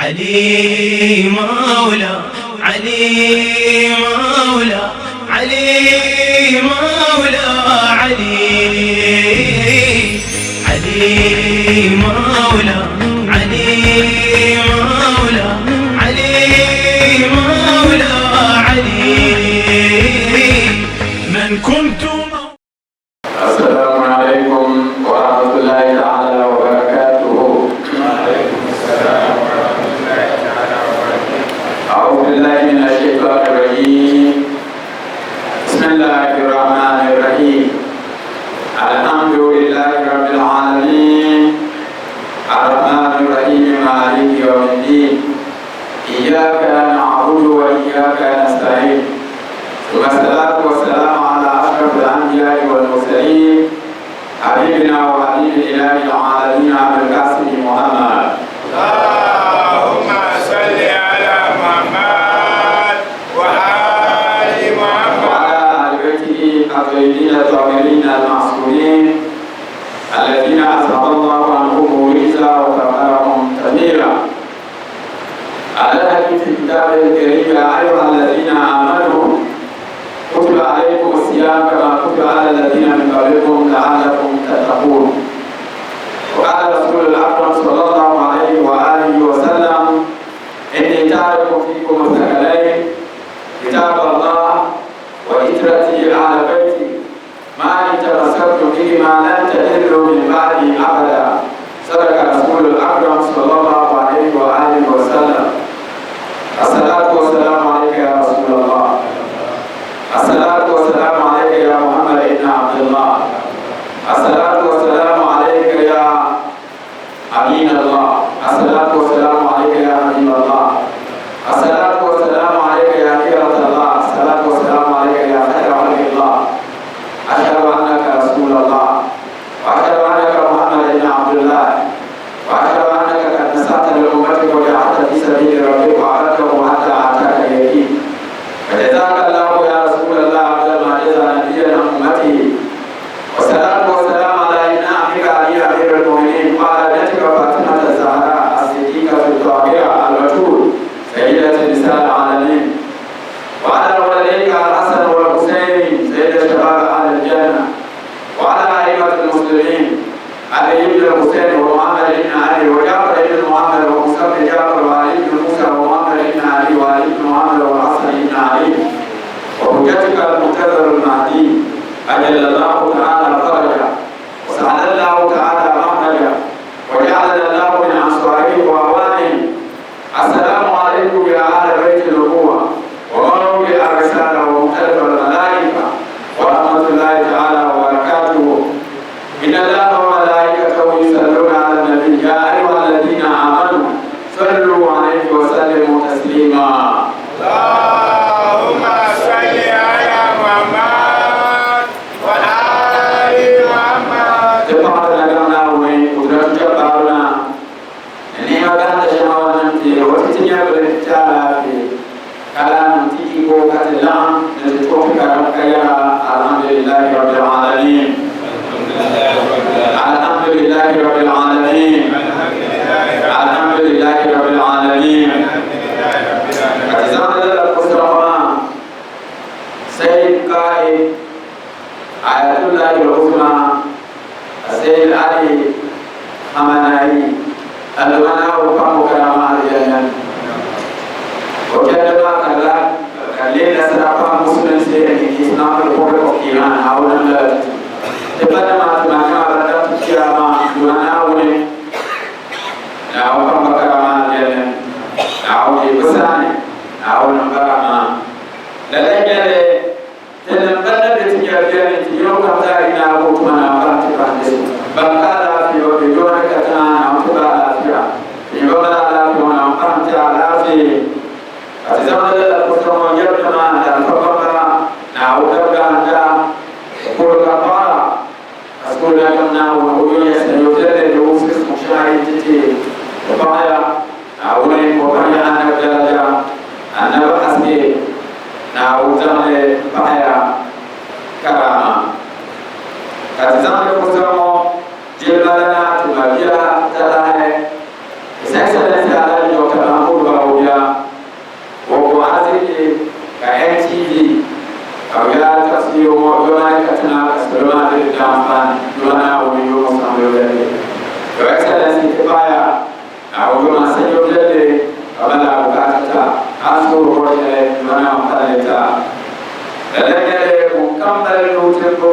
علي مولى علي مولى علي مولى علي علي مولى علي مولى علي مولى علي من كنت السلام عليكم ورحمة الله تعالى وبركاته. أعوذ بالله من الشيطان الرجيم. بسم الله الرحمن الرحيم. الحمد لله رب العالمين الرحمن الرحيم مالك يوم الدين إياك نعبد وإياك نستعين ثم الصلاة والسلام على أشرف الأنبياء والمرسلين حبيبنا وحبيب إله العالمين أبي القاسم محمد. اللهم صل على محمد وآل محمد وعلى آل بيته الطيبين الطاهرين المعصومين الذين أسعد الله عنهم رزقا وطهرهم تطهيرا. على حديث الكتاب الكريم يا أيها الذين آمنوا كتب عليكم الصيام كما كتب على الذين من قبلكم لعلكم تتقون. وقال رسول الأكرم صلى الله عليه وآله وسلم إني تارك فيكم الثقلين كتاب الله وإترتي أهل بيتي ما إن تمسكتم بهما لن تضلوا من بعدي أبدا. صدق رسول الأكرم صلى الله عليه وآله وسلم. الصلاة والسلام عليك يا رسول الله. الصلاة والسلام عليك يا محمد بن عبد الله. الصلاة والسلام عليك يا أمين الله. الصلاة والسلام عليك يا حبيب الله. الصلاة والسلام عليك يا خيرة الله. الصلاة والسلام عليك يا خير خلق الله. أشهد أنك رسول الله وأشهد أنك محمد بن عبد الله وأشهد أنك قد نصحت لأمتك وجاهدت في سبيل ربك وعبدته حتى أتاك اليقين. فجزاك الله يا رسول الله أفضل ما جزى نبيا عن أمته. والصلاة والسلام على ابن عمك علي أمير المؤمنين وعلى ابنتك فاطمة الزهراء الصديقة الطاهرة البتول سيدة نساء العالمين وعلى ولديك الحسن والحسين سيد شباب أهل الجنة وعلى أئمة المسلمين علي بن الحسين ومحمد بن علي وجعفر بن محمد وموسى بن جعفر وعلي بن موسى ومحمد بن علي وعلي بن محمد والحسن بن علي وحجتك المنتظر المهدي أجل الله تعالى فرجه وسعد الله تعالى مخرجه وجعلنا الله من أنصاره وأعوانه. السلام عليكم يا أهل بيت النبوة وموضع الرسالة ومختلف الملائكة ورحمة الله تعالى وبركاته. إن الله وملائكته يصلون على النبي يا أيها الذين آمنوا صلوا عليه وسلموا تسليما. اللهم صل على محمد وآل محمد. جماعة لنا وقدرة جبارنا نعمة بند شمالنا وتتنيا بالتعالى كلام تيجي كتلام نتوقع كلام الحمد لله رب العالمين. الحمد لله رب العالمين. الحمد لله رب العالمين. أتزام الله قصرما سيد قائد آية الله العظمى السيد علي خامنئي المنع وقام كلام الجنة وكان ما كان لنا سنة مسلم سيد الإسلام Republic of Iran أولا تبدأ ما تمنع بدأت كراما دوناوني نعوكم بكراما الجنة نعوكي بساني نعونا بكراما لدينا تنبدأ بتجارة يوم كتارنا وكمنا بانتي بانكالا في وبيجونا كتانا وكبالا فيها يوم لا في ونعم على في أتزمن القصة يرجما الفقرة نعود باندا كل كفارة أقول لكم نعم ويسأل يوسف مشاهد تتي وقايا نعود وقايا أنا درجة أنا بحسبي نعود بحيا كرامة أتزمن القصة جبلنا تبقيا تلاهي. His Excellency Alhaji Dr. sanyo viɛlli ka mali a bukaata ti a, a ni suhiri bɔri shɛli Duuma Naawuni ka di ti a. Lala n-nyɛli ŋun kam mali nuu timbu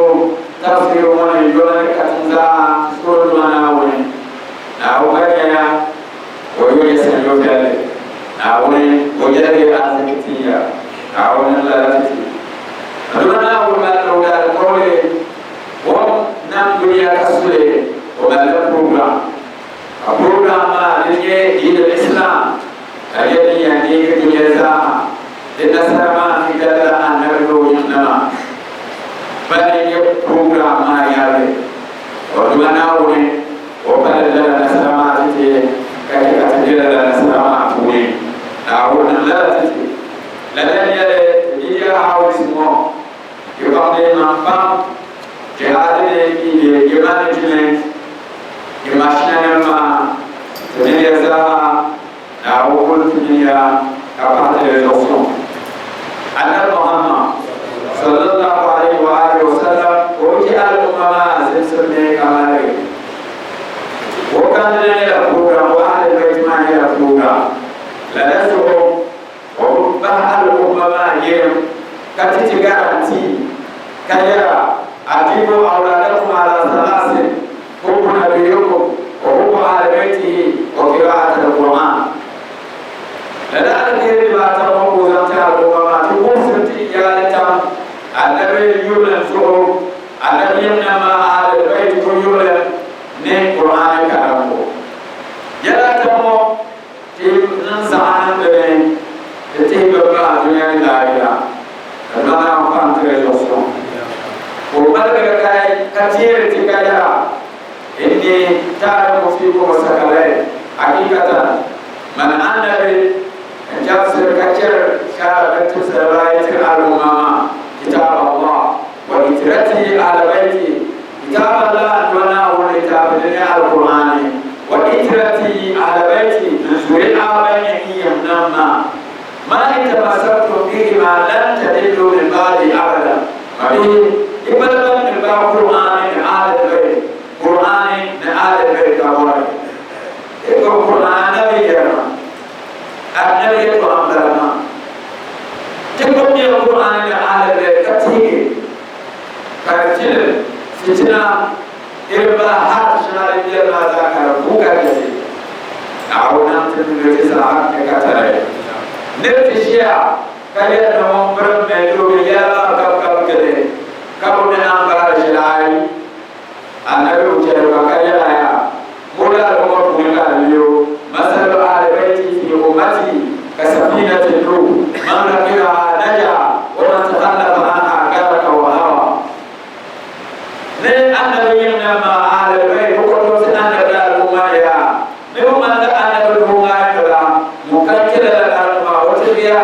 tafsiiri ŋɔ ni yoli ni katiŋ zaa ti suhiri Duuma Naawuni. Naawuni gba nyɛla o yo ya sanyo viɛlli. Naawuni o yɛligi ariziki tin ya. Naawuni niŋ lala ti ti. Duuma Naawuni mali ni o daalikauli o ni nam dunia ka su li, o malila program. Ka program maa di nyɛ Eid al-Islam ka di nyɛ din yɛn deegi dunia zaaha. Di nasara maa mi dalila Anabi ni o yiŋnima ban ni nyɛ program maa yɛrili. O Duuma Naawuni o pali lala nasara maa ti ti ka chɛ ka ti be lala nasara maa puuni. Naawuni niŋ lala ti ti. Lala n-nyɛli ti media houses ŋɔ Yi baŋdi man pam jihadi ni yi be yi management, yi mashinanim maa, ti mini ya zaa Naawuni kul ti mini ya ka pahi ti di zuɣu suŋ. Annabi Muhammad, Sallallahu alayhi wa alihi wa sallam, ka o je al'umma maa zimsim ni ka maligi. O kanili nyɛla program, o Ahlul Bayt maa nyɛla program. Lala zuɣu O bi bahi al'umma maa yɛlim ka ti ti garantii ka yɛra, Adibu awladakum ala salaasin, hubbu nabiyyikum wa hubbu ahli baytihi wa qira'ati al-Qur'an. Lala alheri dibaata ŋɔ ka o zaŋ ti al'umma maa ti wumsim ti iyaali tam Anabi yurilim zuɣu, Anabi yɛmnima maa ahli bayt ko yurilim ni Qur'aani karimbu. Yɛla ata ŋɔ Ti niŋ zaɣa niŋ di ni di tihi bɛ bahi dunia ni laahira, ka Duuma Naawuni kpaŋ ti di zuɣu suŋ. Ka o baligi ka teeri ti ka yɛra, Inni taariku fiikum sakalayn, hakikatan, man Annabi n-jabisiri ka chɛri shaara din timsiri baayi tiri al'umma maa, kitaab Allah wa itirati ahla bayti, Kitaab Allah n-doli Naawuni litaafi din nyɛ Alkur'aani, wa itirati ahla bayti n zuri'a ban nyɛ n yiŋnim maa, ma in tamassaktum bihima lan tadillu min ba'di abada, mabihi yi pala ban ni gbaai Kur'aani ni Ahlul Bayt, Kur'aani ni Ahlul Bayt ka bɔri yi gbubi Kur'aani Anabi yɛrima, Anabi yɛltɔɣa m-bala maa, ti gbubimiya Kur'aani ni Ahlul Bayt ka tihigi. Ka di chilim fitina irin bala har ti shɛŋa din beni maa zaa ka di vuui ka chɛsi. Naawuni nam ti ni ti zaa ni ka tali. Nir ti ʒiya ka yɛli ni ŋun birim mi doobi yɛla maa gabigabi gili ka bi mi ambaari ʒila ayi. Anabi o chɛri ba ka yɛla ya, Ŋun la al'umma puuni ka a yuli o, Masalu ahli bayti fi ummati ka safinati Nuh, man rakibaha naja wa man takhallafa anha garaka wa hawa. Ni Anabi yiŋnim maa ahli bayt bi kɔtomsi Anabi la al'umma ni yaa, ni bi ŋmanila Anabi Nuhu ŋaringi la, ŋun ka kpe lala ŋariŋ maa o tiligiya.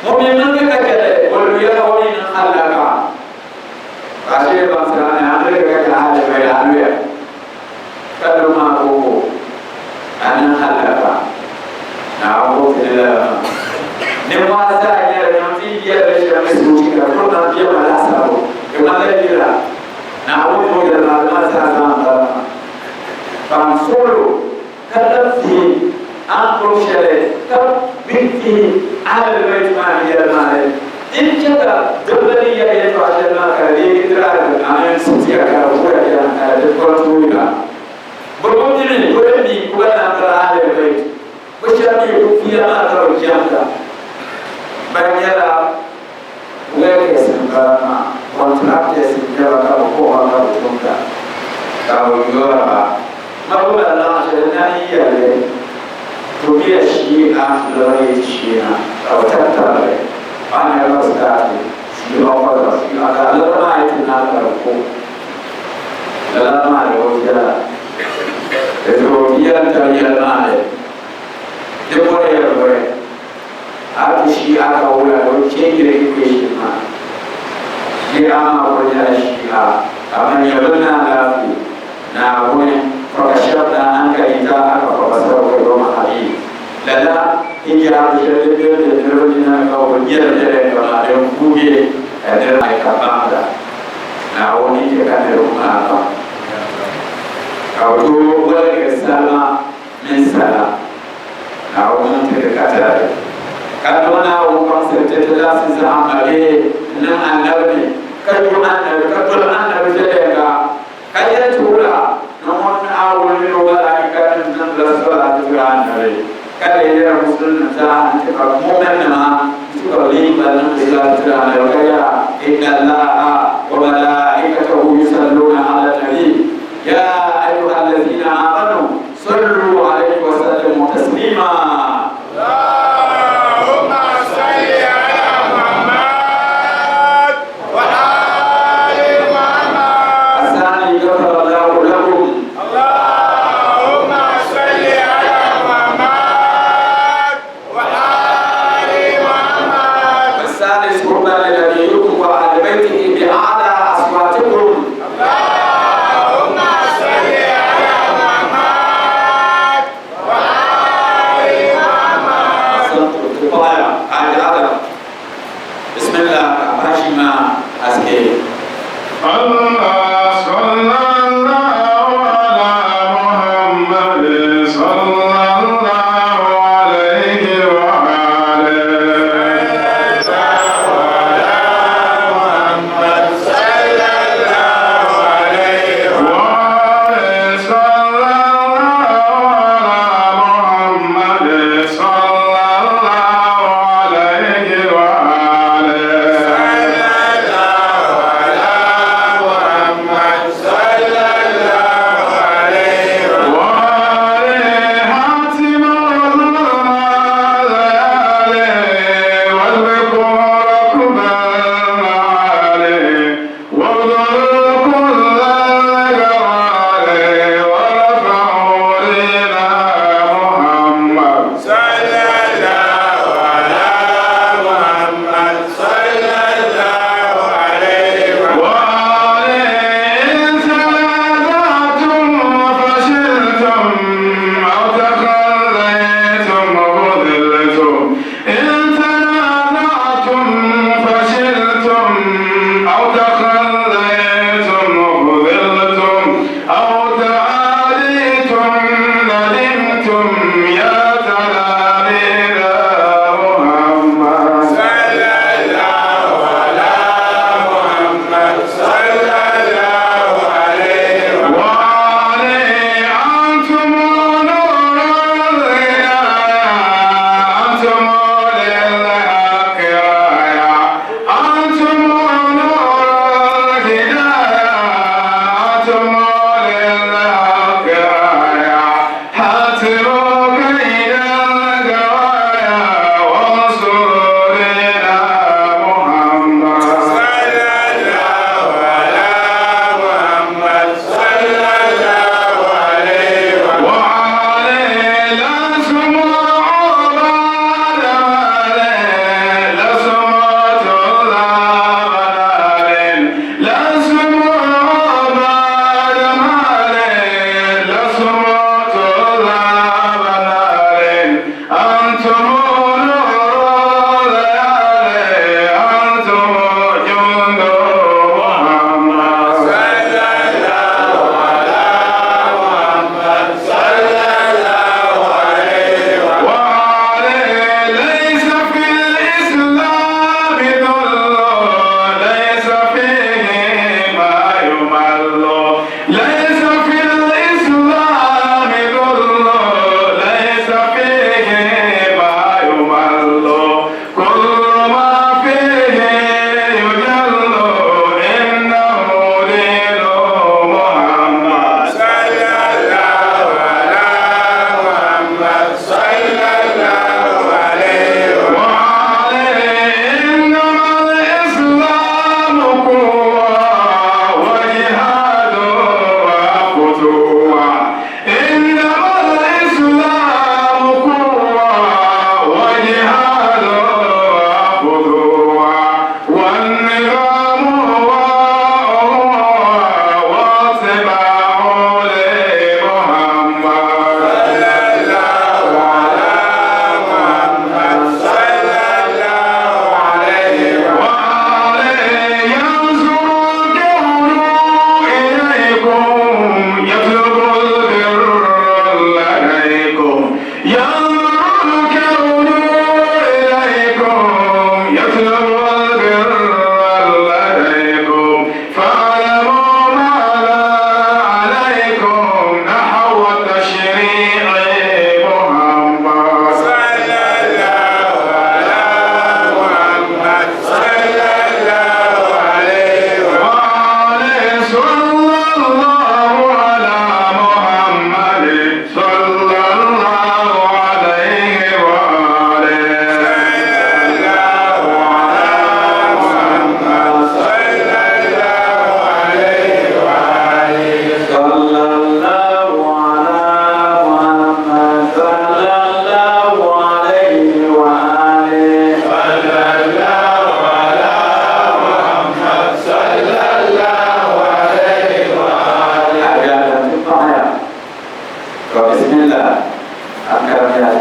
Ŋun mi niŋdi ka chɛli o luya o ni niŋ hallaka. Ka a shee baŋsira ni a ni ka chɛ hali bɛ a luya ka lu maa ko ko a niŋ hallaka. Naawuni ko ti ni lala maa. Ninmɔhi zaa nyɛla niŋ ti yi yɛli li shɛm ni soochi ka di kuli niŋ biɛma laasabu di ŋmanila yila. Naawuni ni o yɛli maa di maa zaa zaŋ m-bala maa. Ban suɣilo ka labi vihi a ni kpuɣi shɛli ka bɛ vihi Ahlul Bayt maa ni yɛli maa ni din chɛ ka dabba ni yɛli yɛltɔɣa shɛli maa ka di leegi diraari a mini sitiya ka di vuya yɛla ka di kɔri tuuya. Bɛ bi mi ni bɛ mi ku ba na m-bala Ahlul Bayt. Bɛ shɛba mi ku piya maa ka bɛ jɛmda. Ban nyɛla workers m-bala maa, contractors n-nyɛ ba ka bɛ kpuɣi ba ka bɛ tumda ka bɛ yoora ba. Mabo la laɣim shɛli nani yɛlli to bɛ ya shii a lɔra yi ti shee na ka bɛ tabi tabili a ni ka bɛ staati shii a kɔza shii a ka lɔra maa yi ti naai ka di ku lala maa di o viɛla di zuɣu ti yɛli tabi yɛli maa ni di bɔri ya bɔri a ti shii a ka wula di change the equation maa shii a maa kuli nyɛla shii a kamani ya bi ni alaafee Naawuni, fakashafna anka ghitaaka fabasaruka yawma hadid. Lala hijaabu shɛli din be bɛ niriba nina ni ka bɛ nyɛ li bɛla kaman din kuugi ka niriba ayi ka baŋda. Naawuni chɛ ka niriba maa baŋ ka bɛ tooi waligiri salima mini sala. Naawuni niŋ ti di katari, ka niŋ Naawuni kpaŋsiri ti ti laɣisi zahimma bee n-niŋ Annabi ni, ka yu Annabi, ka doli Annabi viɛnyɛliŋga, ka yɛli ti wula ni ŋun Naawuni mini o malaikanim niŋdila sɔlaati tiri Annabi, ka lee yɛri Musulinim zaa nti pa mu'minnima nti pa bɛ yi gba niŋdi sɔlaati tiri Annabi ka yɛra, Inna Allaha wa malaikatahu yusalluuna ala nabi, ya ayyuha allazina amanu sallu alayhi wa sallimu taslima. اللهم صل على محمد وآل محمد. الثاني غفر الله لكم. اللهم صل على محمد وآل محمد. الثالث حبا لنبيكم وآل بيته بأعلى أصواتكم. اللهم صل على محمد وآل محمد. بسم الله هاشم أسكي. الله صلى الله على محمد صلى الله عليه وآله. محمد صلى الله عليه وآله صلى الله على محمد صلى الله عليه وآله. محمد صلى الله عليه وآله حاتم الليالي والذكر ركب المعالي وابذل كل الجوالي ورفعوا لنا محمد. صلى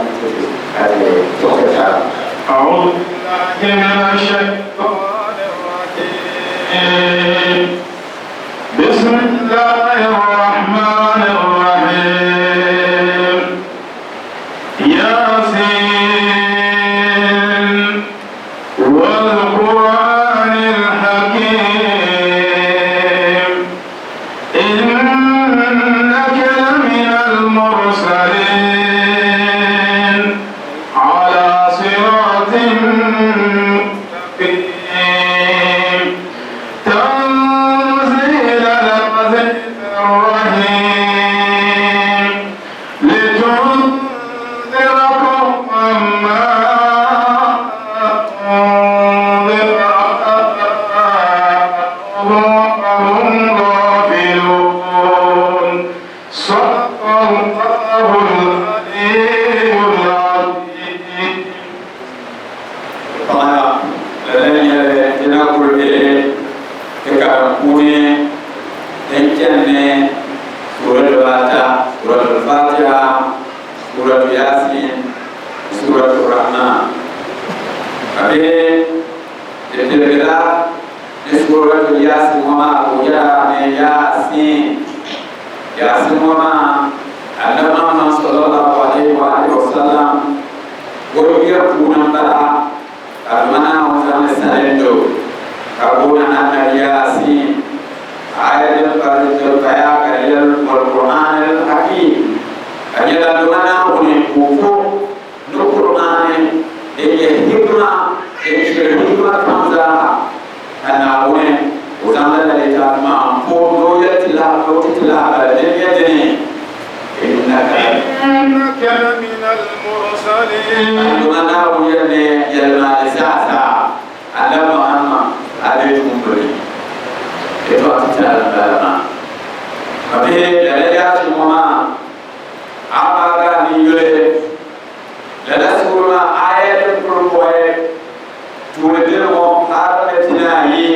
ti ti ka ti tuɣisi taba. أعوذ بالله من الشيطان الرجيم بسم الله الرحمن الرحيم ياسين والقرآن الحكيم إنك لمن المرسلين على صراط مستقيم تنزيل العزيز الرحيم لتنذر قوما ما أنذر آباؤهم وهم غافلون صدق الله العلي العظيم. Paɣa lala n-nyɛli ti na kuli be ti karim puuni din chani ni suura dibaata, Suratul Fatiha, Suratu Yasin, Suratul Rahman. Ka bihi di piligila ni Suratul Yasin ŋɔ maa ka o yɛra ni Yasin. Yasin ŋɔ maa Annabi Muhammad sallallahu alaihi wa alihi wa sallam o yuya puuni m-bala ka Duuma Naawuni zaŋ li salindo ka booni Annabi Yasin. Aya din pa din paya ka di yɛli wal Qur'anil Hakim ka nyɛla Duuma Naawuni ka o po ni Qur'ani din nyɛ hikma din shiri hikma kam zaaha ka Naawuni o zaŋ lala litaafi maa m-po ni o yɛli ti lahi ni o ti ti lahabali din nyɛ dini innaka إنك لمن المرسلين. Duuma Naawuni yɛli ni yɛlimaŋli zaasa Annabi Muhammad a bee tuumbili yɛtɔɣa titali m-bala maa. Ka bihi lala yaachi ŋɔ maa a paagi a ni yuli lala suuri maa aya din kuli bɔhi tuuli dini ŋɔ paari ni pinaayi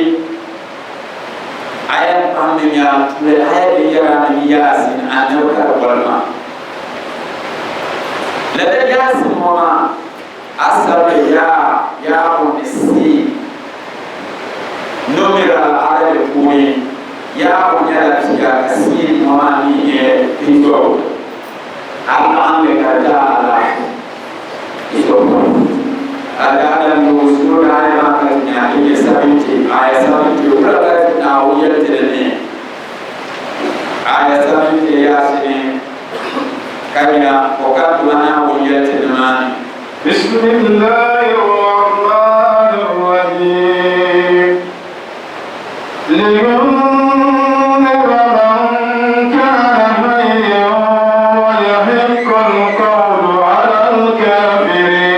aya ni pam ni nya tuuli aya din yɛra ni Yaasin Annabi ka di boli maa. Lala Yaasin ŋɔ maa a sabili yaa yaa ni siin numeral Arabi puuni yaa nyɛla pia ka siin ŋɔ maa mi nyɛ pintɔbu. A laɣim li ka di daa ala pintɔbu. A daa lan yooi suuri aya maa ka ti nya di nyɛ 70, aya 70 wula ka Naawuni yɛli ti di ni? Aya 70 Yaasini ka nya o ka Duuma Naawuni yɛli ti nimaani. بسم الله الرحمن الرحيم لينذر من كان حيا ويحق القول على الكافرين.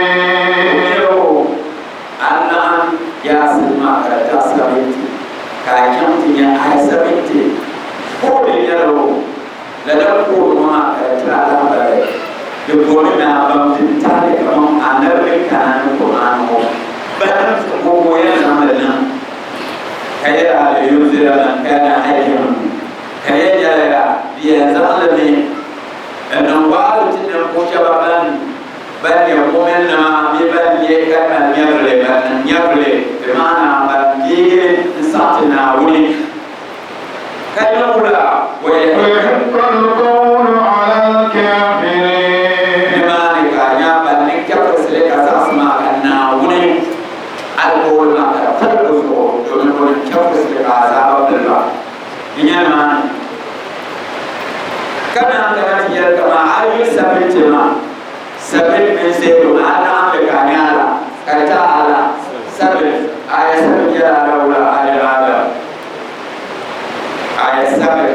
A laɣim Yaasin maa ka di ta 70 ka a chaŋ ti nya aya 70 koodi nyɛla o lala koodi ŋɔ maa ka di tiri alambali di booni ni a baŋ din tahili kaman anabi ni kana ni Qur'an ŋɔ ban ko ka o yɛn zaŋ li niŋ ka yɛra liyunzira man kana hayyan ka yɛn yɛliya di yɛn zaŋ li mi n-niŋ wa'azi ti ninvuɣ shɛba ban ban nyɛ muminnima bee ban leei ka mali nyɛvili, ban niŋ nyɛvili, bɛ maana ban deegi n-saɣi ti Naawuni ka niŋ wula ويحق القول على الكافرين. Nimaani ka a nya ban niŋ chɛfurisili ka zaɣisi maa ka Naawuni alikauli maa ka di pali bɛ zuɣu domin bɛ niŋ chɛfurisili ka azaaba pili ba. Di nya nimaani ka naan kana ti yɛli kaman a yi yuli sabinti maa, sabin mini zaidu a laɣim li ka a nya la ka di taɣi a la sabin aya sabin yɛla a la wula aya adam aya sabin.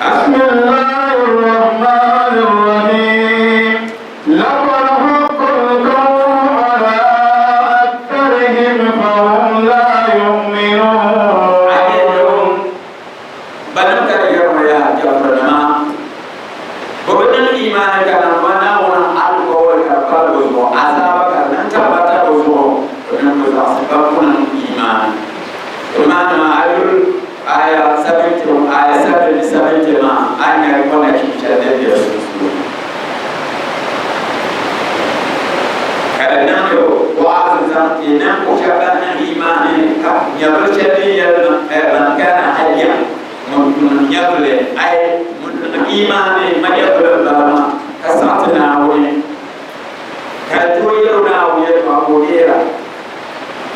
بسم الله الرحمن الرحيم لقد حق القول على أكثرهم فهم لا يؤمنون. Banim ka di yɛri ŋɔ yaa jɛmburinima bɛ bi niŋ imaani ka niŋ ma Naawuni alikauli ka di pali bɛ zuɣu azaaba ka di niŋ tabbata bɛ zuɣu bɛ niŋ bɛ zaɣisi ban ku niŋ imaani imaani maa a yuli aya 70 aya 70 maa a nya Ka di niŋdi wa'azi zaŋ ti ninvuɣ shɛba ban niŋ imaani ka nyɛvili shɛli din yɛli man kana hayyan, ŋun niŋ nyɛvili, ay ŋun niŋ imaani ma nyɛvili m-bala maa, ka saɣi ti Naawuni, ka di tooi yɛl o Naawuni yɛltɔɣa ka o deera.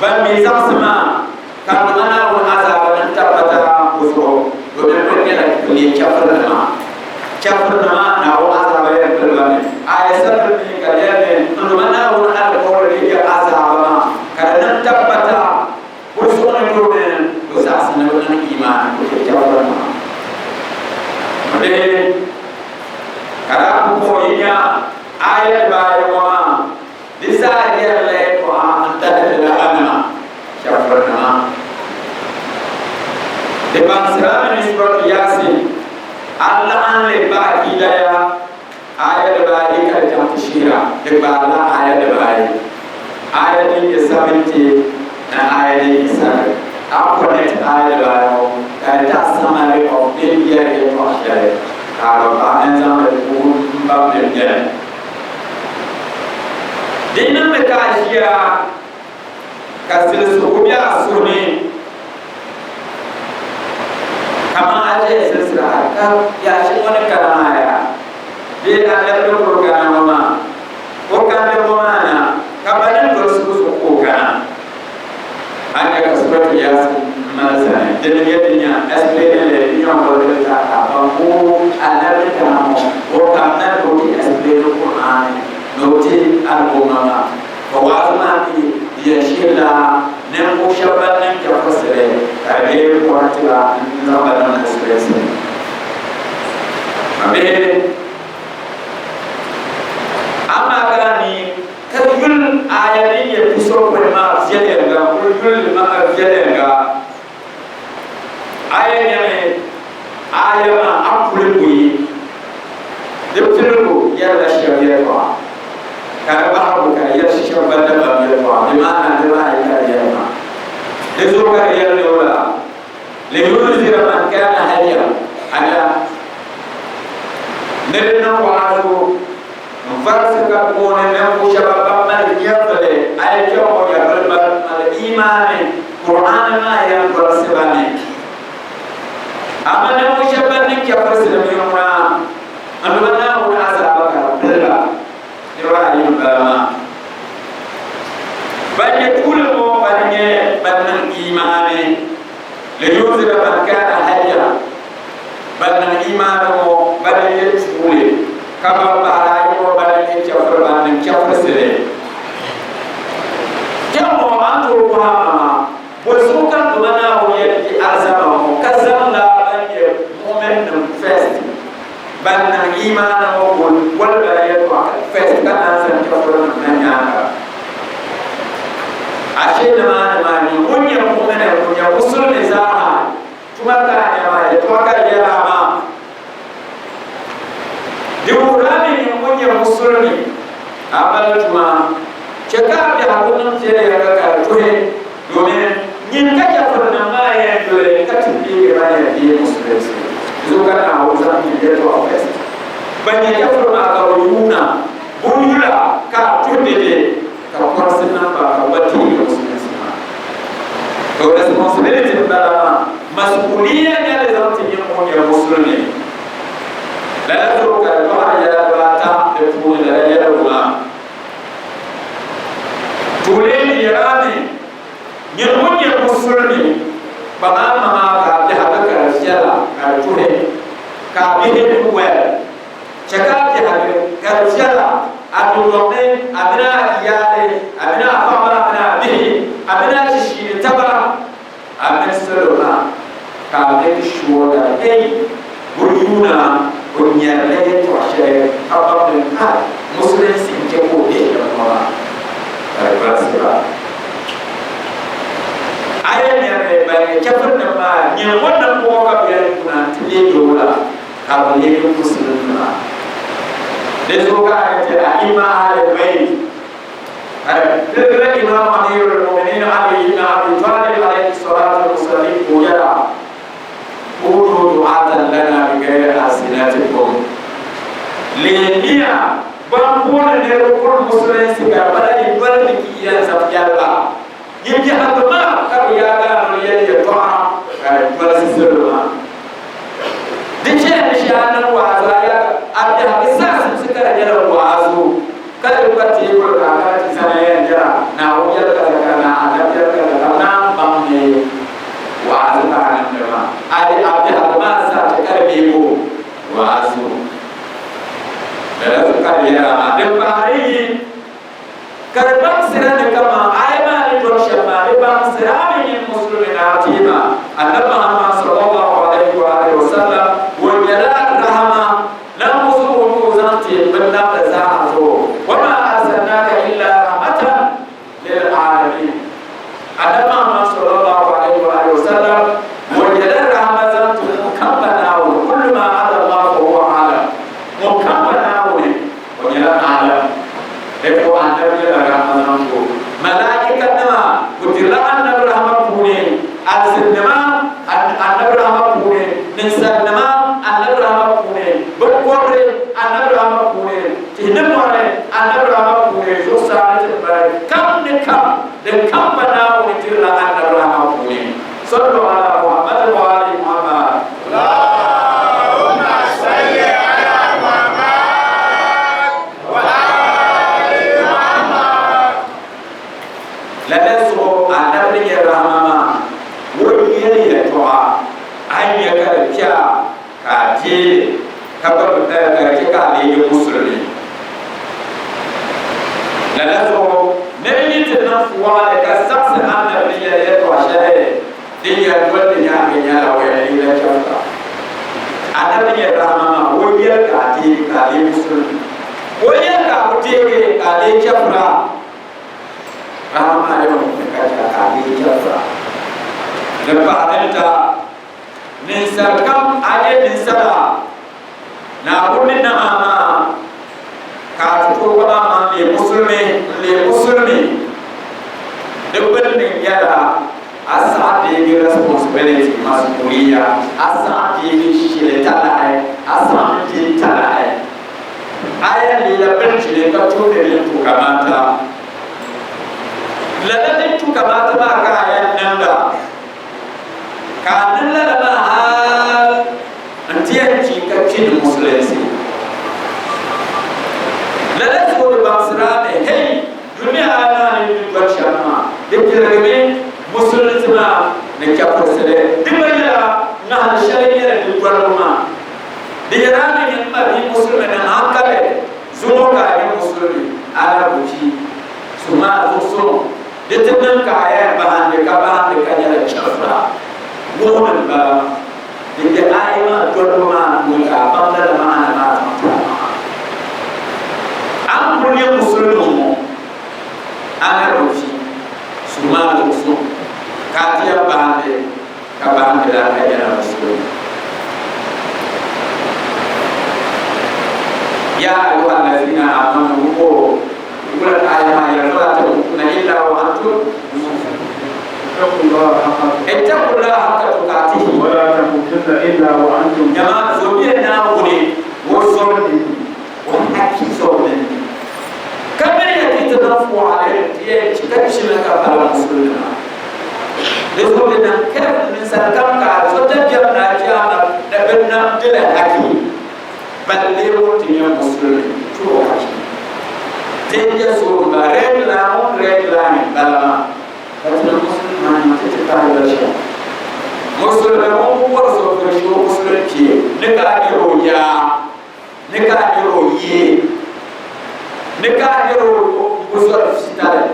Ban mi zaɣisi maa, ka bɛ ma Naawuni azaaba ni tabbata o zuɣu, domin bɛ nyɛla bɛ leei chɛfurinima. Chɛfurinima Naawuni azaaba yɛn pili ba mi. Aaya sabiri mi ka di yɛli ni n ma Naawuni alikauli ni yɛli azaaba maa ka di niŋ tabbata o zuɣu ni domin bɛ zaɣisi ni bɛ niŋ imaani ka chɛ chɛfurinima. Bihi, ka daa pumpɔŋɔ yi nya aaya dibaayi ŋɔ maa, Di zaa yɛrila yɛltɔɣa n-tahiri la banima, chɛfurinima. Di baŋsira mini Surat Yasin, a laɣim li baaki daya aaya dibaayi ka di chaŋ ti shihira, di gbaarila aaya dibaayi, aaya din nyɛ 70 ni aaya din nyɛ 7. A connect aaya dibaayi ŋɔ ka di ti a summary of bɛ ni yɛri yɛltɔɣa shɛli ka a gba pahi n-zaŋ li puhi m-baŋ din beni. Di niŋmi ka a ʒiya ka zilisigu be a suhu ni kaman a ʒiya zilisira hal ka yaɣ shɛli ŋɔ ni kana maa yaa bee a lɛbigi kuri kana ŋɔ maa, o kandi ŋɔ maa na ka ba niŋ dolisigu zuɣu ka o kana. A ni nya ka Surat Yasin mali zani, dini n-nyɛ di nya explaining li di nya o li ta ka ban bo Anabi ni kana ŋɔ o kam na ni o ti explain Qur'an ni o ti al'umma maa ka waazu maa mi di yɛn shihirila ninvuɣ shɛba ban niŋ chɛfurisili ka di bee kɔriti ba n-zaŋ ba niŋ musulinsi ni. Bihi amaa ka ni Ka yuli aaya din nyɛ pusopɔin maa viɛnyɛliŋga n-kuli yuli li maa viɛnyɛliŋga. Aaya nyɛmi aaya maa a puli buyi. Di piligu yɛrila shɛba yɛltɔɣa, ka di bahigu ka di yɛri shɛba gba dabam yɛltɔɣa, di maana niriba ayi ka di yɛri maa. Di zuɣu ka di yɛli ni o la, Liyunzira man kana hayya, ala ni di niŋ wa'azu N varisi ka booni ninvuɣ shɛba ban mali nyɛvili alikiyama ŋɔ nyɛvili ban mali imaani Kur'aani maa yɛn varisi ba ni. Amaa ninvuɣ shɛba ban niŋ chɛfurisi ni ŋuna n-duba Naawuni azaaba ka di pili ba. Niriba ayi m-bala maa. Ban nyɛ tuuli ŋɔ ban nyɛ ban niŋ imaani, liyunzira man kana hayya. Ban niŋ imaani ŋɔ bana n-nyɛ tuuli, ka ban pahiri ayi ŋɔ bana n-nyɛ chɛfuri ban niŋ chɛfurisili. Kpɛŋŋɔ a ni tooi bɔhi a maŋa, Bɔzuɣu ka n Duuma Naawuni yɛn di alizama ŋɔ ka zaŋla ban nyɛ mu'minnim first, ban niŋ imaani ŋɔ boli ba la yɛltɔɣa first ka naan zaŋ chɛfurinim na nyaaŋa? Ashee nimaani maa ni ŋun nyɛ mu'mini ŋun nyɛ musulimi zaaha Tuma ka a nya maa, yɛtɔɣa ka di yɛla a maa. Di wuhiri a ni nyin ŋun nyɛ musulimi, a mali tuma, chɛ ka a biɛhigu niŋ viɛnyɛliŋga ka di tuhi, domin nyin ka chɛfurinim maa yɛn doli ka ti deegi ban yɛn deei musulinsi. Di zuɣu ka Naawuni zaŋ nyin yɛtɔɣa first. Ban nyɛ chɛfuri maa ka bɛ yuuna bunyula ka a tuhi dede. Ka kɔrisi niŋ ba ka bɛ deegi musulinsi maa. To responsibility n bala maa, mas'uliya nyɛli zaŋ ti nyin ŋun nyɛ musulimi. Lala zuɣu ka di tɔɣiri yɛla dibaata di puuni lala yɛligu maa. Tuuli di yɛla ni nyin ŋun nyɛ musulimi kpaŋ a maŋa ka a biɛhigu ka di viɛla ka di tuhi ka a behave well. Chɛ ka a biɛhigi ka di viɛla a dundɔŋ ni, a mini a iyaali, a mini a paɣiba, a mini a bihi, a mini a chishiini taba, a mini salo maa, ka a make sure that hey, bɛ yuuna bɛ nyarila yɛltɔɣ shɛli ka baŋ ni kai musulinsi n-chɛ ka o be shɛm ŋɔ maa, ka di valisi ba. A yɛn nyari ban nyɛ chɛfirinim maa nyini ŋɔ niŋbu ŋɔ ka bɛ yɛn yuuna nti leegi o la. Ka bɛ leegi Musulinima. Di zuɣu ka a ni ti A'imma Ahlul Bayt, ka di piligi la Imam Amirul Mu'minin Ali ibn Abi Talib alayhi salatu wa salim ka o yɛra, Kunu du'atan lana bi gayri alsinatikum, Leemiya Ban booni niriba kuri musulinsi ka di bala yi doli ni ki yɛn zaŋ yɛli ba yi biɛhigu maa ka bɛ yaagi a noli yɛli yɛltɔɣa ka di dolisi salo maa. Di chɛya ni shee a niŋ waazu a yaa a biɛhigu saɣisimsi ka di nyɛla waazu ka di pa teebuli ka a kana ti zani yɛn yɛra Naawuni yɛli kaza ka na Anabi yɛli kaza ka bɛ naan baŋ ni waazu ka a niŋdi maa. A di a biɛhigu maa zaa chɛ ka di leego waazu. Lala zuɣu ka di yɛra maa din pahiri yi ka di baŋsira ni kaman aya maa ni dɔri shɛm maa di baŋsira a mi nyini musulimi ni a teema Annabi Muhammad sallallahu alayhi wa alihi wa sallam o nyɛla rahama nambu zuɣu ni o zaŋ ti binnamda zaaha zuɣu wa ma arsalnaka illa rahmatan lil alamin Annabi Muhammad sallallahu alayhi wa alihi wa sallam o nyɛla rahama zaŋ ti ŋun kam pa Naawuni kullu ma ala Allah fa huwa alam ŋun kam pa Naawuni o nyɛla alam therefore Annabi nyɛla rahama zaŋ ti o malaika nima bɛ dirila Annabi rahama puuni alizinnima Annabi rahama puuni ninsalinima Annabi rahama puuni binkɔbiri Annabi rahama puuni Tihi ni mɔri Annabi Rahama puuni zuɣusaa ni tiŋgbani kam ni kam din kam pa Naawuni dirila Annabi Rahama puuni. Sallu ala Muhammadin wa ali Muhammad. Allahumma salli ala Muhammad wa ali Muhammad. Lala zuɣu Annabi ni nyɛ Rahama maa, o yɛli yɛltɔɣa a ni nya ka di kpe a ka a deei li ka gba bi ka di chɛ ka a leegi musulimi. Lala zuɣu nir yi ti niŋ fuwaɣili ka saɣisi Annabi ni yɛli yɛltɔɣ shɛli din yɛn doli di nyaaŋa nyɛla o yɛn leela chɛfura. Annabi ni nyɛ rahama maa, o yɛli ka a deegi ka a leei musulimi. O yɛli ka a bi deegi ka a leei chɛfura. Rahama maa yɛn wuhimi ka chɛ a ka a leei chɛfura. Din pahi din ta. Ninsal kam a nyɛ ninsala, Naawuni ni nam a maa, ka a ti tooi kpaŋ amaŋ leei musulimi n-leei musulimi, di gbunni nyɛla a saɣi deegi responsibility, mas'uliya, a saɣi deegi shili talahi, a saɣimi deei talahi. A yɛn leela bilichili ka tumdi din tu kamata. Lala din tu kamata maa ka a yɛn niŋda. Ka a niŋ lala maa hal nti yɛn chi ka kpi ni musulinsi. Lala zuɣu di baŋsiri a mi, hey, dunia a naa ni ni doli shɛm maa, di piligimi musulinsi maa ni chɛfurisili. Di gba nyɛla ŋahili shɛli nyɛla di dolibu maa. Di nyɛla a ni nyɛ m mabia musulimi niŋ hankali zuŋɔ ka a nyɛ musulimi, a na bi kpi. Suhu maa zuɣusuŋ. Di ti niŋ ka a yɛn bahindi ka bahindi ka nyɛla chɛfura wuhimi m-bala. Din be aaya maa dolibu maa puuni ka a baŋ lala maana maa zaŋ ti a maŋa. A ni kuli nyɛ musulimi ŋɔ, a na bi kpi, suhu maa zuɣusuŋ ka a ti yɛn bahindi ka bahindi la ka nyɛla musulimi. Ya ayuha allazina amanu o wula aya maa yɛli fala tamutunna illa wa antum ittaqullaha haqqa tuqatihi wala tamutunna illa wa antum jama'a zomiya Naawuni o zɔri ninni o haki zɔri ninni ka miriya ti ti niŋ fuɣali nti yɛn chɛ ka chimi ka pala musulinima. Di zuɣu di niŋ careful ninsal kam ka a zo dabiɛm ni a kpɛma na bi nam dila haki balle ŋun ti nyɛ musulimi ti o haki. Danger zone ba red line ŋun red line bala maa ka ti niŋ musulimi maa niŋ ti ti pahi ba shɛm. Musulimi ŋun bi bɔri so firi o musulimi kpee ni ka a nyɛri o yaa ni ka a nyɛri o yee ni ka a nyɛri o guzɔri fitali.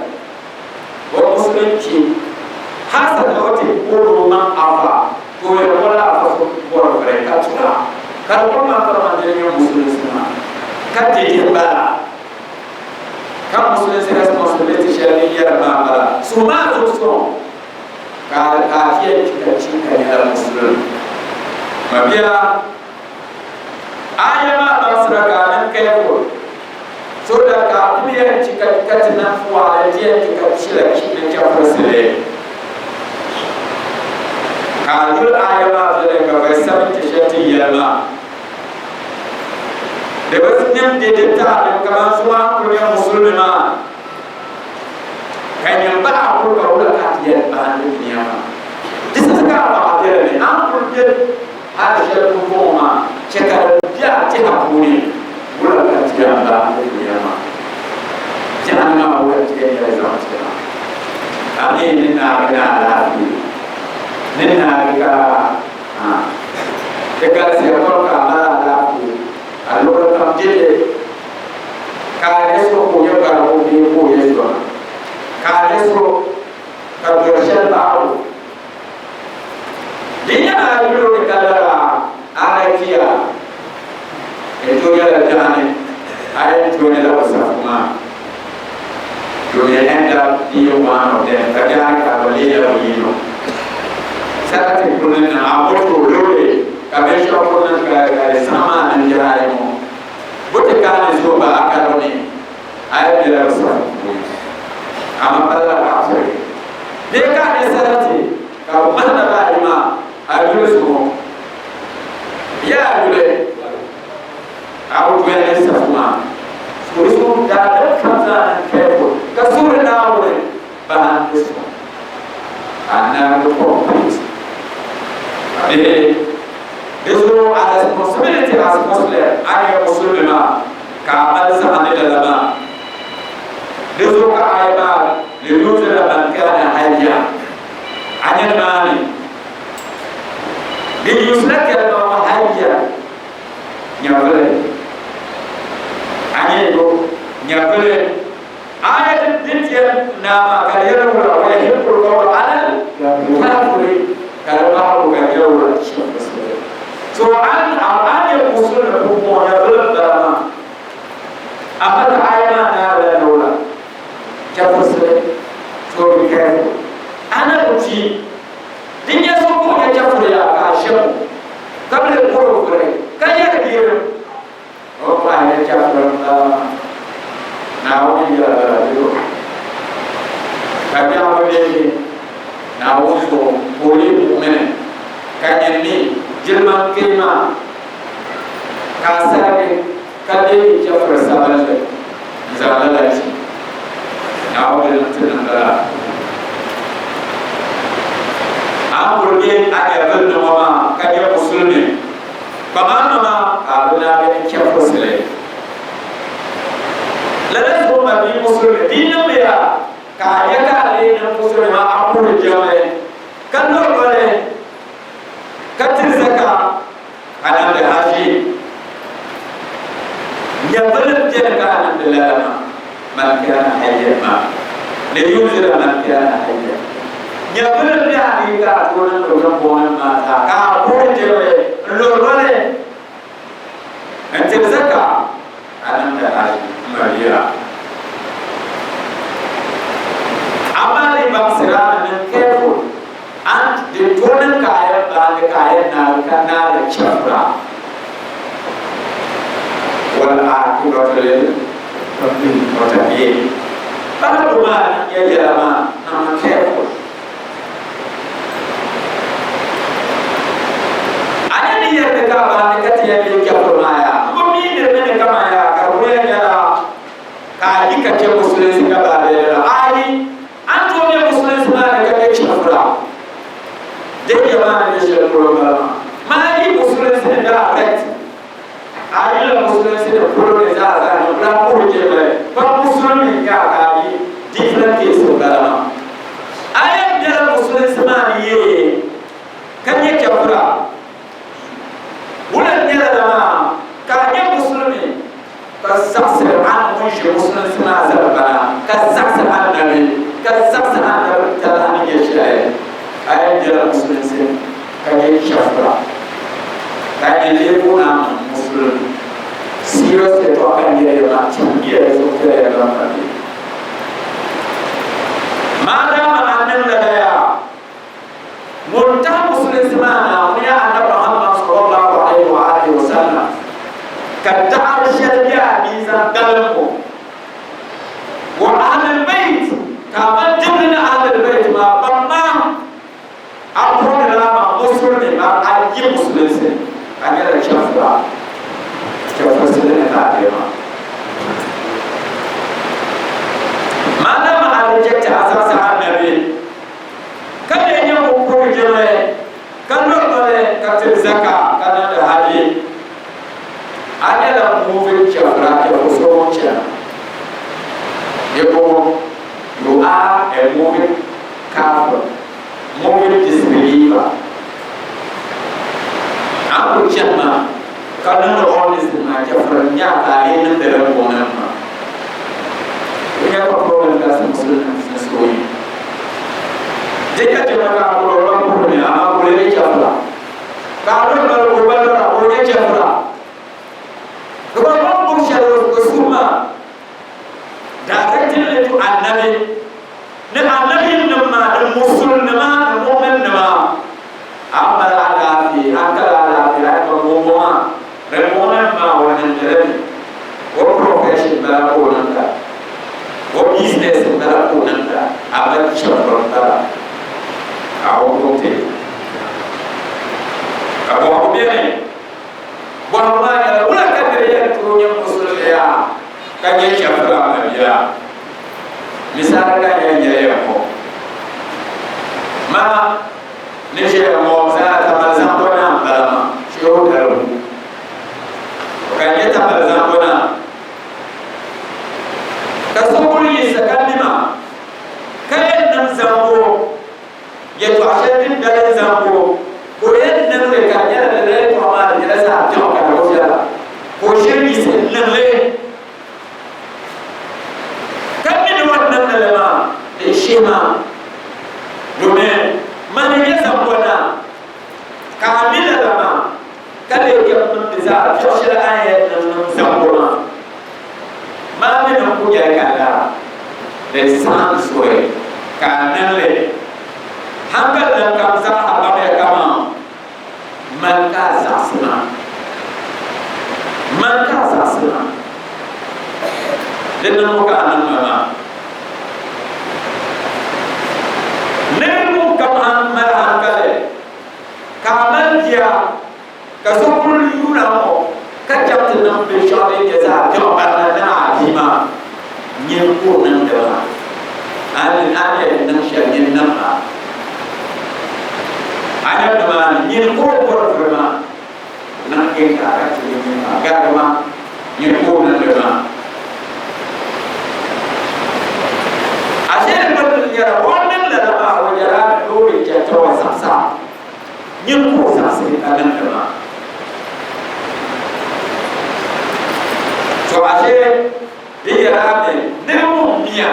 O musulunchi hasa da o ti booni o maŋ afa ka o yɛli o la afa so bɔri viri ka tura ka di kuli maŋ kaman dini nyɛ musulinsi maa ka dede m-bala ka musulinsi responsibility shɛli din yɛri maa m-bala so maa zuɣu sɔŋ ka a ti yɛn kpi ka chi ka nyɛla musulimi mabia Aya maa baŋsira ka a niŋ careful so that ka a kuli yɛn chi ka ka ti niŋ fuwaali ti yɛn ti ka chila chi ni chɛfurisili. Ka a yuli aya maa viɛlinga verse 70 shɛli ti yɛli maa. Di bi niŋ dede taali kaman zuŋɔ a ni kuli nyɛ musulimi maa ka nyɛ baɣa a kuli ka wula ka a ti yɛli bahindi dunia maa. Di saha ka a baɣa bela ni a ni kuli be hali shɛli pumpɔŋɔ maa chɛ ka di be a tɛha puuni wula ka ti yɛn bahindi dunia maa. Biɛɣuni maa wula ti yɛn yɛli zaŋ ti a? A mi ni naagi ni alaafee ni naagi ka a Di galisiya pam ka a mali alaafee a luɣili kam dede ka a nyɛ so ka o nyɛ barigu bee ka o nyɛ zona, ka a nyɛ so ka dɔri shɛli baɣi o. Di nyɛla a yuli o ni ka lala a na kpiya ni tooi nyɛla biɛɣuni a yɛn tooi ni la o safu maa. You may end up being one of them ka biɛɣuni ka a gba leela bɛ yino. Sarati kuli niŋ a moto loori ka binshɛɣu kuli niŋ ka ka di saɣim a ni biɛhi ayi ŋɔ bɛ ti ka a ni zo ba a karibu ni a yi bela bɛ safu puuni amaa pa lala ka a pirigi bee ka a nya sarati ka bɛ mahi naba ayi maa a yuli zuɣu yaa yuli a bi doya ni safu maa so di zuɣu daadam kam zaa niŋ careful ka suhiri Naawuni bahindi suŋ ka a naagi complete bee di zuɣu a responsibility as Muslim a nyɛ musulmi maa ka a mali zaɣa ni lala maa di zuɣu ka ayi maa liyunzira man kana hayya a nyɛ nimaani di yusila kalima ŋɔ hayya nyɛvili a nyɛ yo nyɛvili Aya din din ti yɛn naai maa ka di yɛli wula wa yahiqqu l-qawlu ala l-kafirin ka di bahigu ka di yɛli wula so an a nyɛ musulimi pumpɔŋɔ nyɛvili m-bala maa amma ka aya maa naarila ni wula chɛfurisili so be careful a na bi kpi din nyɛ so ka o nyɛ chɛfuriya ka a shɛm o ka bi lee bɔri o vuri ka yɛri birim O paɣa nyɛ chɛfuri m-bala maa. Naawuni yɛla lala bee o? Ka biɛɣu bi leegi Naawuni zuɣu ka o leei mu'mini, ka nyini mi jilima n-kpee maa, ka a sarigi ka leegi chɛfuri sabinli n-zaŋ lala ti Naawuni di niŋ ti niŋ lala. A ni kuli be a nyɛvili ni ŋɔ maa ka nyɛ Musulimi, Kpaŋmaŋa ka a bi naagi ni chɛfurisili. Lala zuɣu ma bia musulimi di yi niŋdi ya ka a nya ka a lee niŋ musulimi maa a puhiri jiŋli ka lɔri noli ka tiri zaka ka niŋdi haji. Nyɛvili m-beni ka a niŋdi lala maa. Man kana hayyan maa liyunzira man kana hayyan. Nyɛvili m-be a ni ka a tooi niŋdi dimbɔŋɔnim maa zaa ka a puhi jiŋli n-lɔri noli n-tiri zaka ka niŋdi haji m-mali ya. Amaa di baŋsira ni niŋ careful and di tooi niŋ ka a yɛn baandi ka a yɛn naagi ka naali chɛfura. Wal aakibatu lil muttaqiin. Bahigu maa ni nyɛ yɛla maa niŋmi careful. A ni ni yɛli ni ka a bahi ni ka ti yɛn leei chɛfuri maa yaa? M bi mi ni di mi ni kaman yaa ka di wuya nyɛla ka a yi ka chɛ musulinsi gabaadaya la. Aai! A ni tooi be musulinsi maa ni ka nyɛ chɛfura. Dɛnja maa ni nyɛ shɛli polo m-bala maa. Maa yi musulinsi ni daa affect a yila musulinsi ni polo ni zaa zaa ni lahi puhi jiŋli pa musulimi n-nyɛ a ka a yi different case m-bala maa. A yɛn bela musulinsi maa ni yee ka nyɛ chɛfura. Wula n-nyɛ lala maa ka a nyɛ musulimi ka zaɣisiri a ni ŋun ʒe musulinsi maa zalikpana, ka zaɣisi Annabi, ka zaɣisi Annabi talahi ni nyɛ shɛli, a yɛn bela musulinsi ka nyɛ chɛfura, ka nyɛ leebu na niŋ musulimi. Serious yɛtɔɣa ka n yɛli ya maa, chamiya ya zuɣu piɛla ya ban ka be. Maadama a niŋ lala yaa, Ŋun tahi musulinsi maa na ŋun nyɛ Annabi Muhammad sallallahu alayhi wa alihi wa sallam, ka daɣiri shɛli be a mizan dalim o. Wa ahlil bayt, ka a mali dimli ni ahlil bayt maa ban maa a puhirila a maŋ musulimi maa a yi musulinsi ka nyɛla chɛfura, chɛfurisili ni ka a be. Yɛbɔŋɔ, you are a moving kafir, moving disbeliever. A ni kuli chani maa ka niŋdi all this din maa, chɛfiri n-nyɛ a ka a yi niŋdi din bɔŋɔ maa. Di nyɛ ka problem ka musulinima sunsuuni. Di ka chɛ ma ka a kuli o ba puhiri mi, amaa kuli di chɛfira. Ka a ni mali o ba lɔra ka o nyɛ chɛfira. Because o ni gbubi shɛli o suhu maa directly to Annabi ni Annabi nim maa ni musulnima ni mu'min nima a mali alaafee a kali alaafee a ba ŋɔ maa ni mu'min maa o niŋdili mi o profession bala ka o niŋda o business bala ka o niŋda a ba chɛfiri bala a o gbubi ka bɔhigu beni Bɔhigu maa nyɛla, wula ka nir yɛn tooi nyɛ musulimiya ka nyɛ chɛfura mabia? Misali ka n yɛn yɛli ya ŋɔ, Ma ni ʒiya ŋɔ zaa Tamale zaŋbu na m-bala maa, Shehu Dalibu ka n nyɛ Tamale zaŋbu na. Ka so kuli yiɣisi ka nima ka yɛn niŋ zaŋbu Yɛtɔɣ shɛli din dalim zaŋbu ka o yɛn niŋ li ka di nyɛla lala yɛtɔɣa maa di nyɛla zaɣ biɛɣu ka di bi viɛla, ka o shiri yiɣisi n-niŋ li. Ka mi ni o ni niŋdi li maa di shihi maa, domin mani n-nyɛ zaŋbɔna, ka a mi lala maa, ka lee kpɛm niŋdi zaɣ biɛɣu shɛli a ni yɛn niŋ niŋ zaŋbu maa. Maa mi ni ku yɛli ka laa di saɣim soli ka a niŋ li. Hankali din kam zaaha baŋya kaman mani ka a zaɣisi ma. Mani ka a zaɣisi ma. Di niŋbu ka a niŋ ma maa. Niriba ŋun kam mali hankali ka a mali bia Ka so kul yuuna ŋɔ ka chaŋ ti niŋ binshɛɣu din nyɛ zaɣ biɛɣu barina niŋ a bia maa, nyini ka o niŋdi maa. A ni a ni yɛn niŋ shɛli nyini niŋ a. A nya nimaani, nyini ka o bɔri vuri maa niŋ inka ka ti bi nyini maa garigi maa, nyini ka o niŋdi maa. Ashee di gbunni nyɛla o ni niŋ lala maa o yɛla ni loori chɛchɛwa zaɣisa. Nyin ka o zaɣisi ka niŋdi maa. To ashee di yɛla mi nir ŋun miya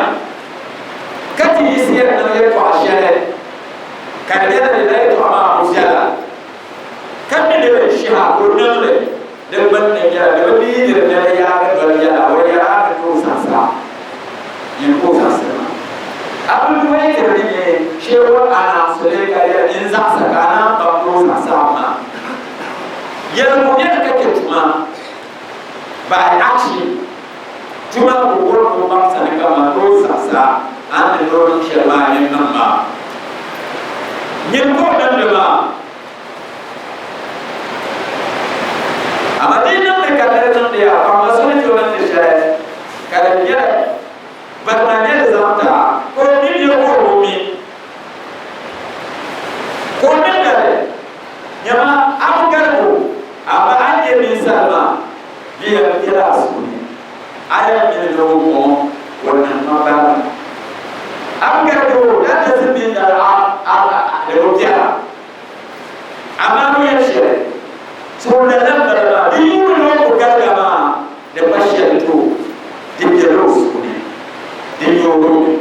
ka ti yiɣisi yɛn niŋ yɛtɔɣ shɛli ka di nyɛla di la yɛtɔɣa maa ku viɛla ka mi ni bɛ shiha ka o niŋ li, di gbunni nyɛla di bi liigiri nɛli yaagi doli yɛla, o yɛla a ni tooi zaɣisi a. Nyin ka o zaɣisi maa. A bi duhi tiri ni nyɛ shee o anansuli ka yɛli ni n zaɣisa ka a naan baŋ ni o zaɣisi a maa. Yɛligu beni ka chɛ tuma by action. Tuma ka o bɔri ni o baŋ sani kaman ni o zaɣisi a, a ni ni o niŋ shɛli maa nyin niŋ maa. Nyin ka o niŋdi maa. Amaa di yi niŋdi ka nir niŋdi ya, baŋmi so ni tooi niŋdi shɛli ka di nyɛla Barina nyɛ di zaŋ ti a, ka o mi bɛ ka o bi mi. Ka o niŋ li, nyama a bi garig o, amaa a ni nyɛ ninsal maa, bɛ yɛn bela a suhu ni. A yɛn mi ni o bɔŋɔ, o niŋ ma barina. A bi garig o, that doesn't mean that a a di bi biɛla. Amaa ni yɛn shɛli, so lala m-bala maa, di yuuni ni o ku garig a maa, Di pa shɛli to di bela o suhu ni, di nyoori o mi.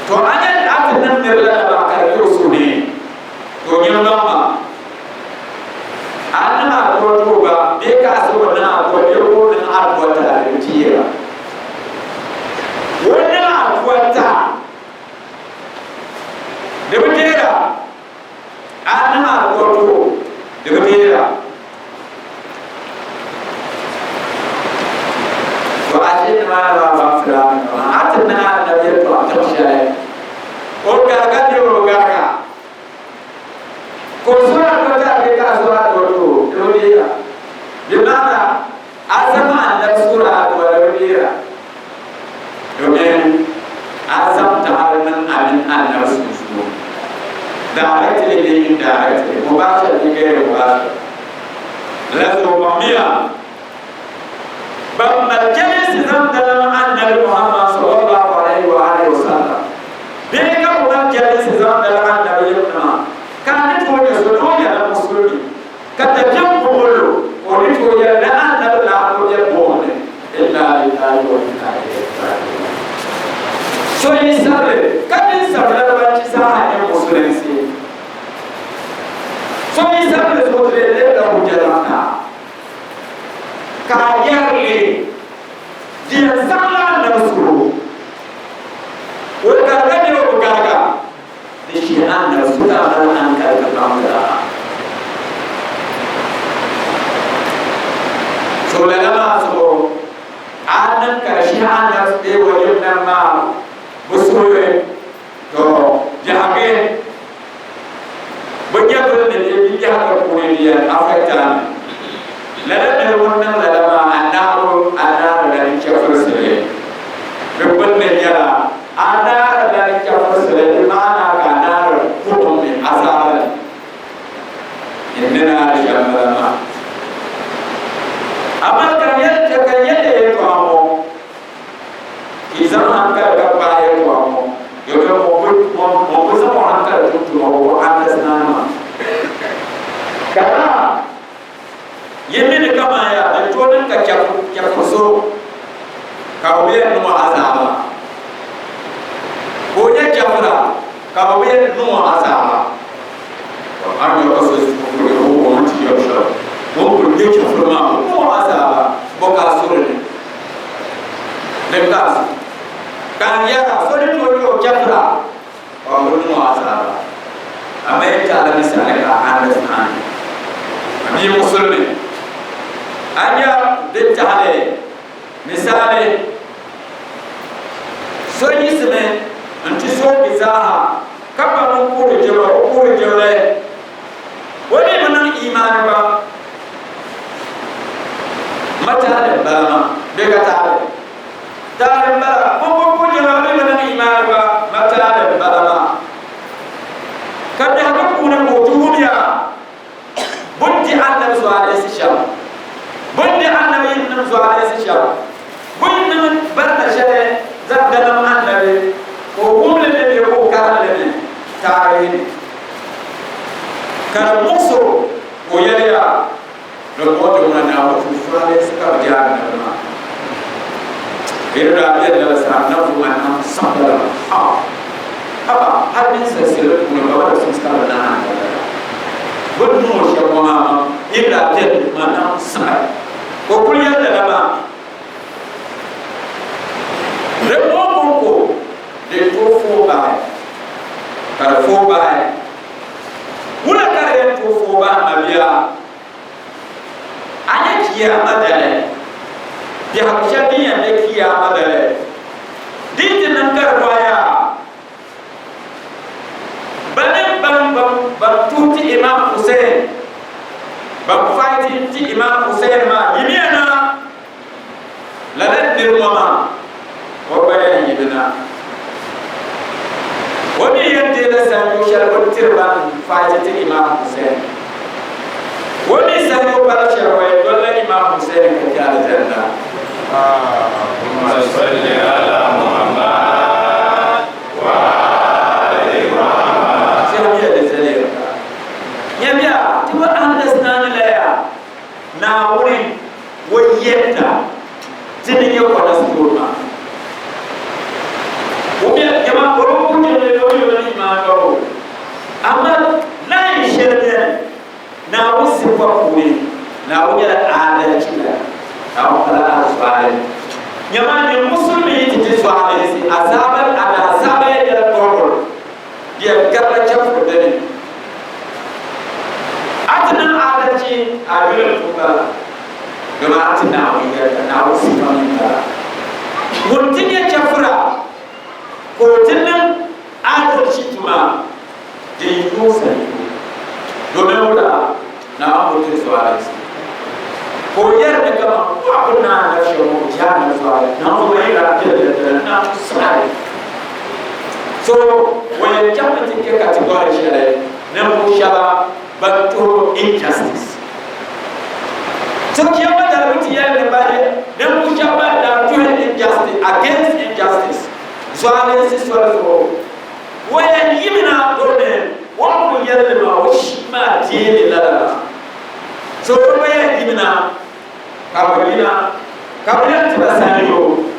To a nya ni a ti niŋ nir lala maa ka di be o suhu ni, to nyin baŋ ma. A niŋ adua ti o gba bee ka a zaŋ o niŋ adua bee ka o niŋ adua ti a di bi deer a. O niŋ adua ti a, di bi deer a. A niŋ adua ti o, di bi deer a. To a ʒi nimaani maa baŋsira a ti niŋ annabi yɛltɔɣa tiŋ shɛli o gariga bee o gariga ka o zɔra dɔta a bee ka a zɔra dɔta o di bi deera di maana a zaŋ annabi suura a dɔa di bi deera domin a zaŋ taɣari niŋ a mini annabi sunsuuni directly bee indirectly mubashir bee ghairi mubashir la zuɣu baŋmiya ban mali jɛlinsi zaŋ dalim Annabi Muhammad. So yi sabiri ka din sabiri larabanchi zaaha nyɛ musulinsi. So yi sabiri zuɣu ti lee la hujja na ka a yɛri li di yɛn zaŋla annabi suhu o gariga bee o bi gariga di shihi annabi suhu ka a mali hankali ka baŋ lala. So lala maa zuɣu a niŋ ka di shihi annabi bee o yim nam maa bi suhuri to biɛhigi bi nyɛvuli ni bee bi biɛhigu puuni di yɛn affect a mi. Lala niri ŋun niŋ lala maa a naabu a naari la ni chɛfurisili. Di gbunni nyɛla a naari la ni chɛfurisili di maana ka a naari buɣim ni azaaba ni. N ni naari shɛm bala maa. Amaa ka n yɛli ka n yɛli yɛltɔɣa ŋɔ Ti zaŋ hankali ka gbaai yɛltɔɣa ŋɔ, domin ŋun bi zaŋ o hankali tum tuma o bi understand maa. Ka lala yi mi ni kaman ya di tooi niŋ ka chɛfuri so ka bɛ bi yɛn niŋ o azaaba, ka o nyɛ chɛfura ka bɛ bi yɛn niŋ o azaaba. A ni ka so kuli o o ni ti yɛli shɛm, o ni kuli nyɛ chɛfuri maa o niŋ o azaaba, bɔ ka a suri ni? Din ka a su. Ka n yɛra, so ni tooi nyɛ o chɛfura ka o bi niŋ o azaaba. Amaa yi taali misali ka a understand. A mi musulimi, a nya din tahili misali so yiɣisimi n-ti soogi zaaha ka pa ŋun puhiri jiŋli, o puhiri jiŋli o mi bi niŋ imaani gba. Ma taali m-bala maa bee ka taali? Taali m-bala. Ŋun bi puhi jiŋli o mi bi niŋ imaani gba, ma taali m-bala maa. Ka biɛhigu puuni ka o ti wumya bɛ ni di Annabi zualinsi shɛm, bɛ ni di Annabi yiŋnim zualinsi shɛm, bɛ ni niŋ barina shɛli zaŋ dalim Annabi, ka o wum li mi bee ka o karim li mi taarihi ni, ka di muɣis o, ka o yɛli ya, Di bɔŋɔ ti ŋuna Naawuni tuun zualinsi ka bɛ di Annabi maa. Bɛ ni daa beni lala saha Annabi maa nam saɣim lala maa. Haba, hali ninsal salo puuni ka bɛ da suŋsi ka bɛ naai Annabi lala. Bɛ ni niŋ o shɛm ŋɔ maa maa, yi ni daa beni maa nam saɣim. Ka o kuli yɛli lala maa. Di bɔŋɔ kɔŋko din tooi fooi bahi, ka di fooi bahi. Wula ka di yɛn tooi fooi bahi mabia? A nya Chiyaama dali, biɛhigu shɛli din yɛn be Chiyaama dali, di yi ti niŋ ka di bɔhaya, Ba ni ban ban tuhi ti Imam Hussein, ban fight ti Imam Hussein maa, yimiya na! Lala nir ŋɔ maa, o gba yɛn yimi na. O mi yɛn deela sanyo shɛli o ni tiri ban fight ti Imam Hussein. O mi sanyo pala shɛli o yɛn dolila Imam Hussein ka kpe Alizanda. Allahumma salli ala Muhammad wa ali Muhammad. Shɛhimiya di zaliya ka. Nyamiya, ti bi understand la ya Naawuni o yɛda ti ni nyɛ cornerstone maa. O mi jama o bi ku jɛmli o mi bi imaan gba o. Amaa line shɛli beni Naawuni sifa puuni, Naawuni nyɛla aadalchi la, Naawuni pala azɔalim. Nyama ni musulimi yi ti di zɔalinsi azaaba, adaazaba ya nyɛla double. Di yɛn garila chɛfuri dini. A ti niŋ adalchi a yuli n-tum bala, dama a ti Naawuni yɛli ka Naawuni sifa mi m-bala. Ŋun ti nyɛ chɛfura ka o ti niŋ adalchi tuma, din yooi sanyoo, domin wula Naawuni bi tiri zualinsi. Ka o yɛli ni kaman kɔɣibu naa ni shɛm ŋɔ, o jɛhannama zualinsi. Naawuni zuɣu yɛla biɛla biɛla Naawuni saɣiri. So o yɛn chaŋmi ti kpe category shɛli ninvuɣ shɛba ban tuhiri injustice. So Chiama dali bi ti yɛli ni ba ninvuɣ shɛba ban daa tuhi injustice against injustice zualinsi soli zuɣu o yɛn yimina domin o ni kuli yɛli li maa o shii maa deei li lala maa. So o gba yɛn yimina ka bɛ yina ka bɛ yɛn ti ba sanyoo.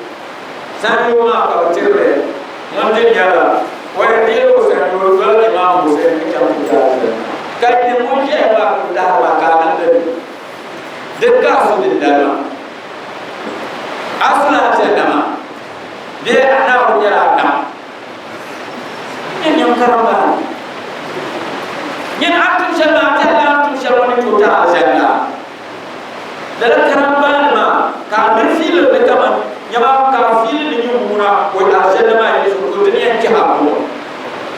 Sanyoo maa ka bɛ tiri li. Ŋun ti nyɛla o yɛn deegi o sanyoo doli Imam Hussein ka chaŋ ti kpe Aljanna. Ka nyɛ ŋun ʒiɛya maa kuli lahiri maa ka a niŋdi li. Din ka a su dindali maa. A sula Aljanna maa bee a Naawuni nyɛla a nam. Nyɛ nyɛm karimbaani. Nyini a ni tum shɛli maa, a tɛhila a ni tum shɛli ŋɔ ni tooi ti a Aljanna. Lala karambaani maa ka a miri fiili ni kaman nyama ka a fiili ni nyin ŋuna o alijanna maa yi zuɣu to di ni yɛn kpɛhi a buɣim.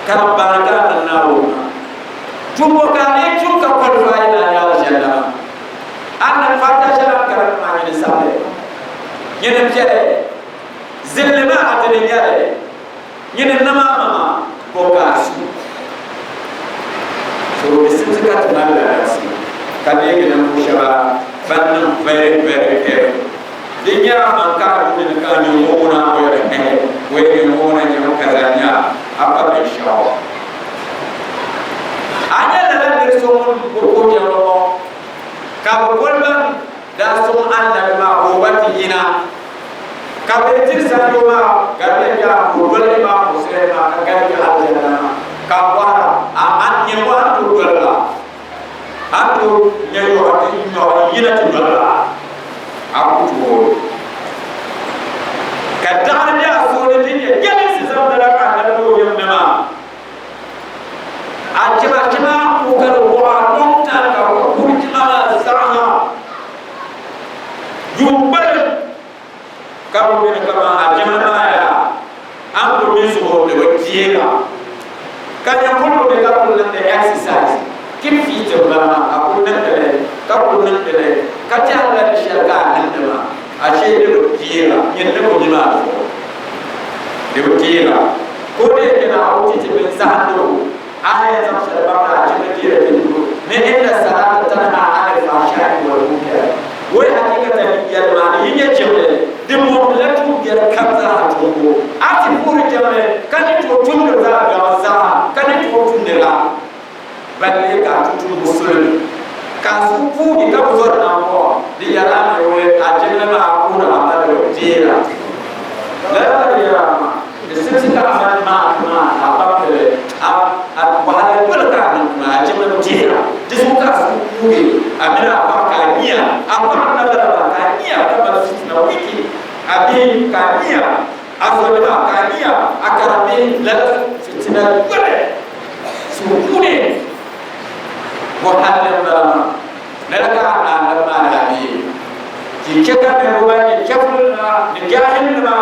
Karambaani ka a niŋ Naawuni maa. Tumbo ka a lee tum ka qualify ni a nya alijanna maa. A ni niŋ fatiha shɛli a ni karim maa nyini sabili, nyini piɛli, zilli maa a dini nyɛli, nyini nama maŋa bɔ ka a su. So di simsi ka ti mali lalasi ka deegi ninvuɣ shɛba ban niŋ very very careful. Di nyɛla man ka a yuuni ni ka a nyɛ ŋɔ ŋuna o yɛli hɛhɛ o yɛn nyɛ ŋɔ ŋuna nyɛmi kaza nya a pa binshɛɣu. A nyɛ lala nir so ŋun bi ko jɛmli ŋɔ ka bɛ boli ban daa sɔŋ Annabi maa ka o gba ti yina. Ka bɛ tiri sanyoo maa ka di nyɛ ka o doli Imam Hussein maa ka gari kpe Aljanna maa ka a bɔhira a a nyɛ ŋɔ a ni tooi doli ba a ni tooi nya yɔɣu yina ti doli ba a ku tooi ka daɣiri be a suhu ni din nyɛ jɛlinsi zaŋ dala ka Annabi ni o yim nima a chima chima ku ka di wɔɣa long time ka bɛ kuri chima maa saɣima Yuun kpalim ka bɛ mini kaman a jɛma maa yaa, a ni ku mi zuɣu ni bɛ deeg a. Ka nyɛ kul bi mi ka kul niŋdi exercise, keep fit m-bala maa, a kul niŋdi li, ka kul niŋdi li, ka tɛhirila di shɛli ka a niŋdi maa, ashee di bi deeg a, nyin ni bi mi maa zuɣu di bi deeg a. Ka o dee kpɛna a o ti ti binzahindirigu, a ni yɛn zaŋ shɛli baŋ ni a chɛ ni deeri ti duro ni inna salata tanha anil fahshai wal munkar. Wai hakikatan yɛlimaŋli yi nyɛ jɛmli din mɔŋdila tuumbiɛri kam zaaha tumbu. A ti puhiri jɛmli ka ni tooi tumdi zaɣ biɛɣu zaa ka ni tooi tumdi la balle ka a ti tum musulimi ka a suhu puugi ka bi zɔri nambɔɣu di yɛla a ni wai a jɛmli maa a puhiri a ma di bi deera. Lala ka di yɛla maa. Di simsi ka a mali maak maa ka a kpabdi li, a a wahala doli ka a niŋdi maa, a jilima dihira. Di zuɣu ka a suhu kuugi a mini a paɣa ka a nya a paɣa nabala maa ka a nya ka mali fitina wiki a bihi ka a nya a zɔnima ka a nya a karimbihi lala fitina doli suhu kuuni wahalli m-bala maa. Lala ka a naannim maa daa deei. Ti chɛ ka niriba ban nyɛ chɛfurinima ni jaahilinima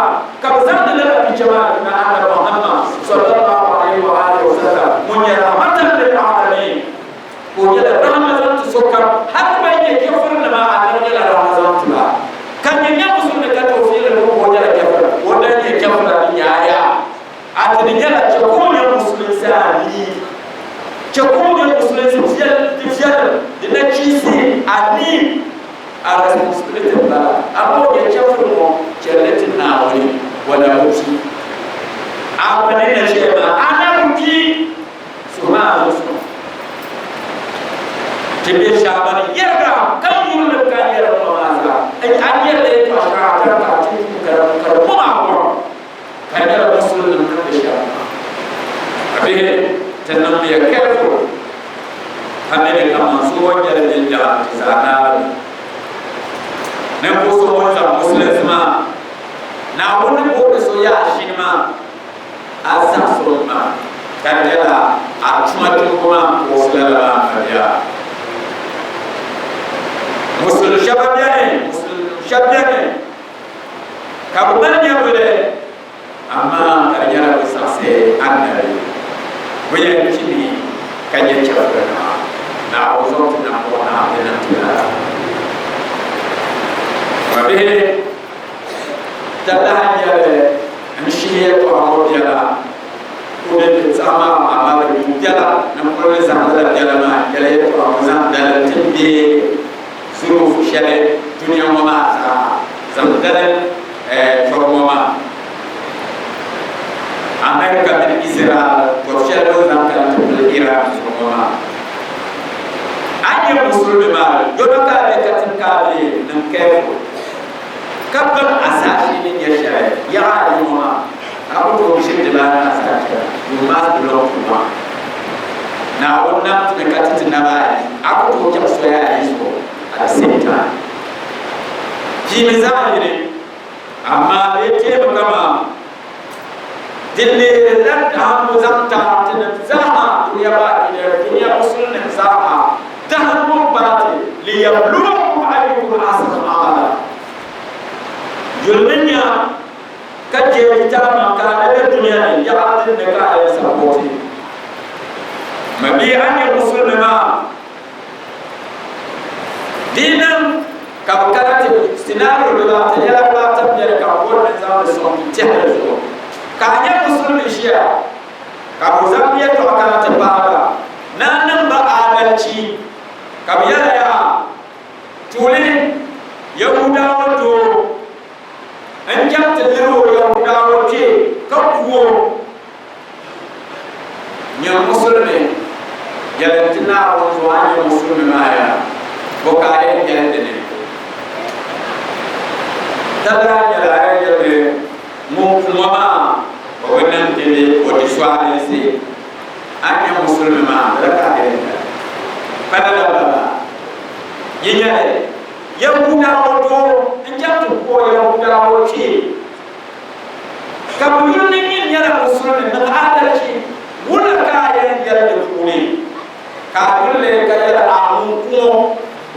ka bɛ zaŋdi lala picha maa ti na Annabi Muhammad sallallahu alayhi wa alihi wa sallam ŋun nyɛ rahmatan lil alamin ka o nyɛla rahma zaŋ ti sokam hali ban nyɛ chɛfurinima Annabi nyɛla rahma zaŋ ti ba ka nyɛ nyɛ musulmi ka tooi fiili ni o nyɛla chɛfura o dan nyɛ chɛfura ni nyaaya A ti di nyɛla chɛ ka o nyɛ musulinsi anii, chɛ ka o nyɛ musulinsi di viɛlim di nachiinsi anii. A responsibility m-bala. Amaa o nyɛ chɛfuri ŋɔ chɛli ti Naawuni o na bi kpi. A pa ni na chɛ maa, a na bi kpi. Suhu maa a zuɣu suŋ. Ti be ʒaamani yɛriga ka yurilim ka yɛri ŋɔ maa zaa. A yɛrila yɛtɔɣ shɛŋa a tɛri ka a ti ka di mɔŋ a kɔŋ. Ka nyɛla musulinim niŋdi shɛm maa. Ka bihi ti niŋmiya careful ka mi ni kaman so o nyɛli jinjɛɣu nti zaa naai mi. Ninvuɣ so ŋun zaŋ musulinsi maa Naawuni ni booni so yaashini maa a zaɣisi o maa ka di nyɛla a tuma tumbu maa m-puɣisi lala maa maliya. Musulin shɛba beni, musulinim shɛba beni Ka bɛ mali nyɛvili, amaa ka di nyɛla bɛ saɣisi Annabi. Bɛ yɛn kpimi ka nyɛ chɛfurinima. Naawuni zaŋ ti nambuɣu na di niŋ ti lala. Ma bihi, talahi n-nyɛli n shihi yɛltɔɣa ŋɔ biɛla o be ti tɛɣu maa amaa di yuun biɛla ni n kuli ni zaŋ lala biɛla maa n-yɛli yɛltɔɣa ŋɔ zaŋ daliri ti m bihi. Zurufu shɛli dunia ŋɔ maa zaa zaŋ dali tɔbu ŋɔ maa. America mini Israel tɔbu shɛli bɛ ni zaŋ kana ti pili Iran zuɣu ŋɔ maa. A ni nyɛ musulimi maa yɔna ka a be katiŋ ka a be niŋ careful ka baŋ a zaashee ni nyɛ shɛli yaɣa ayi ŋɔ maa a ku tooi ʒini nimaani. You must belong to one. Naawuni nam ti mi ka ti ti naba ayi, a ku tooi chaŋ soya ayi zuɣu at the same time. Piimi zaɣ yini, amaa bee teemi kaman di leeri la dahimbu zaŋ taai tinim zaaha dunia baki ɗaya, dunia musulnim zaaha dahimbu m-paai ti, liyabluwakum ayyukum ahsanu amala. Yulimi nya ka jeeji taama ka a be dunia ni yaɣa din ni ka a yɛn sapɔɔti ma bee a nyɛ musulimi maa. Di niŋ ka bɛ kana ti scenario dibaata, yɛla dibaata beni ka bɛ bɔri ni n zaŋ li sɔŋ ti tɛhili zuɣu. Ka a nyɛ musulimi ʒiya ka bɛ zaŋ yɛltɔɣa kana ti paai ba ni a niŋ ba aadalichi ka bɛ yɛla yaa tuuli Yahuudawa doo n-chaŋ ti liri o Yahuudawa kpee ka ku o. Nyɛ musulimi, yɛli n-ti Naawuni zuɣu a ni nyɛ musulimi maa yaa, bɔ ka a yɛn yɛli di ni? Talahi nyɛla a yɛn yɛli ni ŋun ku ŋɔ maa o bi niŋ dede, o di sualinsi. A ni nyɛ musulimi maa, lala ka a yɛn yɛli. Pa lala m-bala. Yi nya li, Yahuudawa doo n-chaŋ ti ku o Yahuudawa kpee. Ka bɛ yuli ni nyin nyɛla musulimi niŋ adalchi, wula ka a yɛn yɛli di puuni? Ka a yuli li ka yɛli a ŋun ku ŋɔ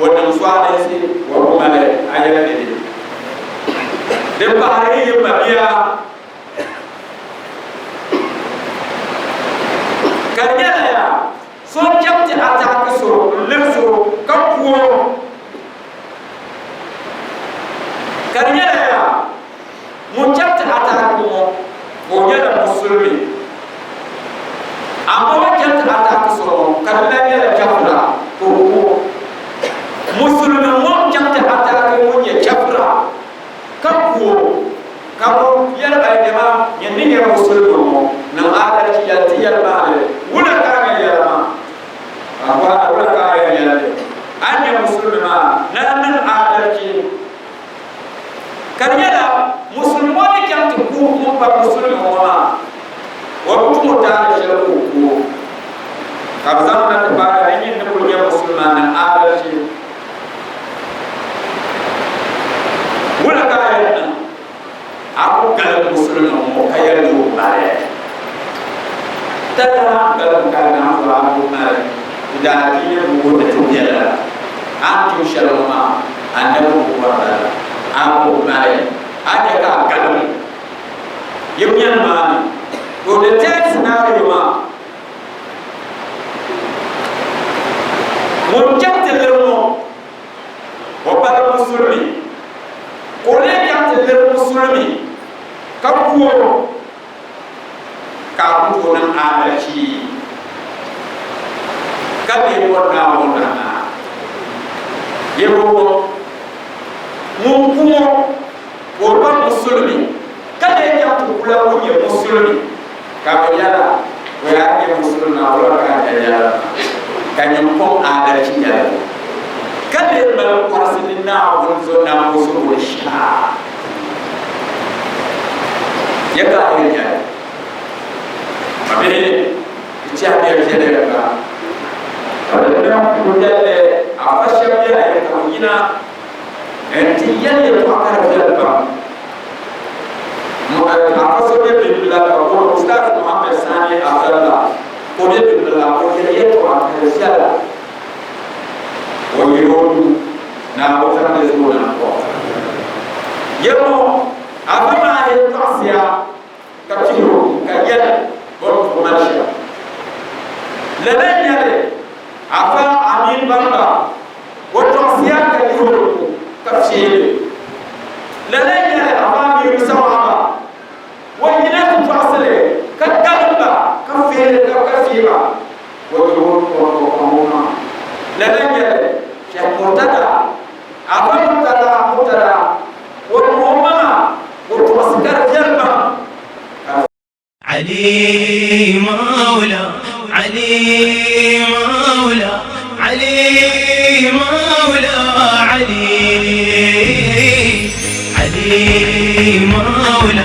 o niŋ sualinsi o bi mali a yɛli ni di. Din pahiri yi mabia ka di nyɛla yaa so n-chaŋ ti ataaki so n-liri so ka ku o. Ka di nyɛla yaa ŋun chaŋ ti ataaki ŋɔ ka o nyɛla musulimi, amaa o ni chaŋ ti ataaki so ŋɔ ka di lan nyɛla chɛfura ka o ku o. Musulimi ŋɔ n-chaŋ ti ataaki ŋun nyɛ chɛfura ka ku o, ka bɔ yɛli ba dama nyin ni nyɛ musulimi ŋɔ niŋ adalchi yɛli ti yɛlimaŋli, wula ka a ni yɛli maa? Ka bɔhi a, wula ka a yɛn yɛli li? A ni nyɛ musulimi maa ni a niŋ adalchi. Ka di nyɛla musulimi ŋɔ ni chaŋ ti ku ŋun pa musulimi ŋɔ maa, o bi tum o taali shɛli ka o ku o. Ka bɛ zaŋ na ti paagi a ni nyin ni kuli nyɛ musulimi maa niŋ adalchi. Wula ka a yɛn niŋ? A ku galim musulimi ŋɔ ka yɛli ni o mali talahi galim ka naŋ zuɣu a ku mali ti daadiini bi wuhi ni ti biɛla la. A ni tum shɛli ŋɔ maa anabi bi bɔri lala. A ku mali a nya ka a galim yi nyani maa ni. To the third scenario maa ŋun chaŋ ti liri ŋɔ o pala musulimi ka o lee chaŋ ti liri musulimi ka ku o ka a ku tooi niŋ adalchi ka lee bɔri Naawuni rahma. Yɛbɔŋɔ, ŋun ku ŋɔ ka o pa musulimi ka lee chaŋ ti kula ŋun nyɛ musulimi ka bɛ yɛla o yaa nyɛ musulimi maa wula ka a nya yɛla maa ka nyin kɔŋ adalchi yɛligu ka lee mali kɔrisi ni Naawuni zo nambu zuɣu shɛha. Ya ka a yɛn yɛli ma bihi di tɛha bɛ viɛlli ka ka di niŋ yɛlli afa shɛba bɛla yɛn ka bɛ yina n-ti yɛli yɛltɔɣa ka di viɛli pam. Afa so bɛ Bimbila ka bɛ booni Ustaz Muhammad Sani Abdallah ka o bɛ Bimbila o yɛli yɛltɔɣa ka di viɛla. O yɛli o duu Naawuni zaŋ di zuɣu na n-kɔɣi. Yɛmɔ afa maa yɛltɔɣisiya ka pihir o ka yɛli o ni puhi mali shɛm. Lala n-nyɛ li, Afa Amin Bamba, o tɔɣisiya ka yih o duu ka feei li. Lala n-nyɛ li, Afa Amiru Sawaba, o yina ti tɔɣisi li ka galim ba ka feei li ka feei ba. O yih o kɔŋ o maŋa. Lala n-nyɛ li, Shɛh Murtada, Afa Murtada Murtada, o kɔŋ o maŋa, o tɔɣisi ka di viɛli pam. Ali Mawla Ali Mawla Ali Mawla Ali Ali Mawla.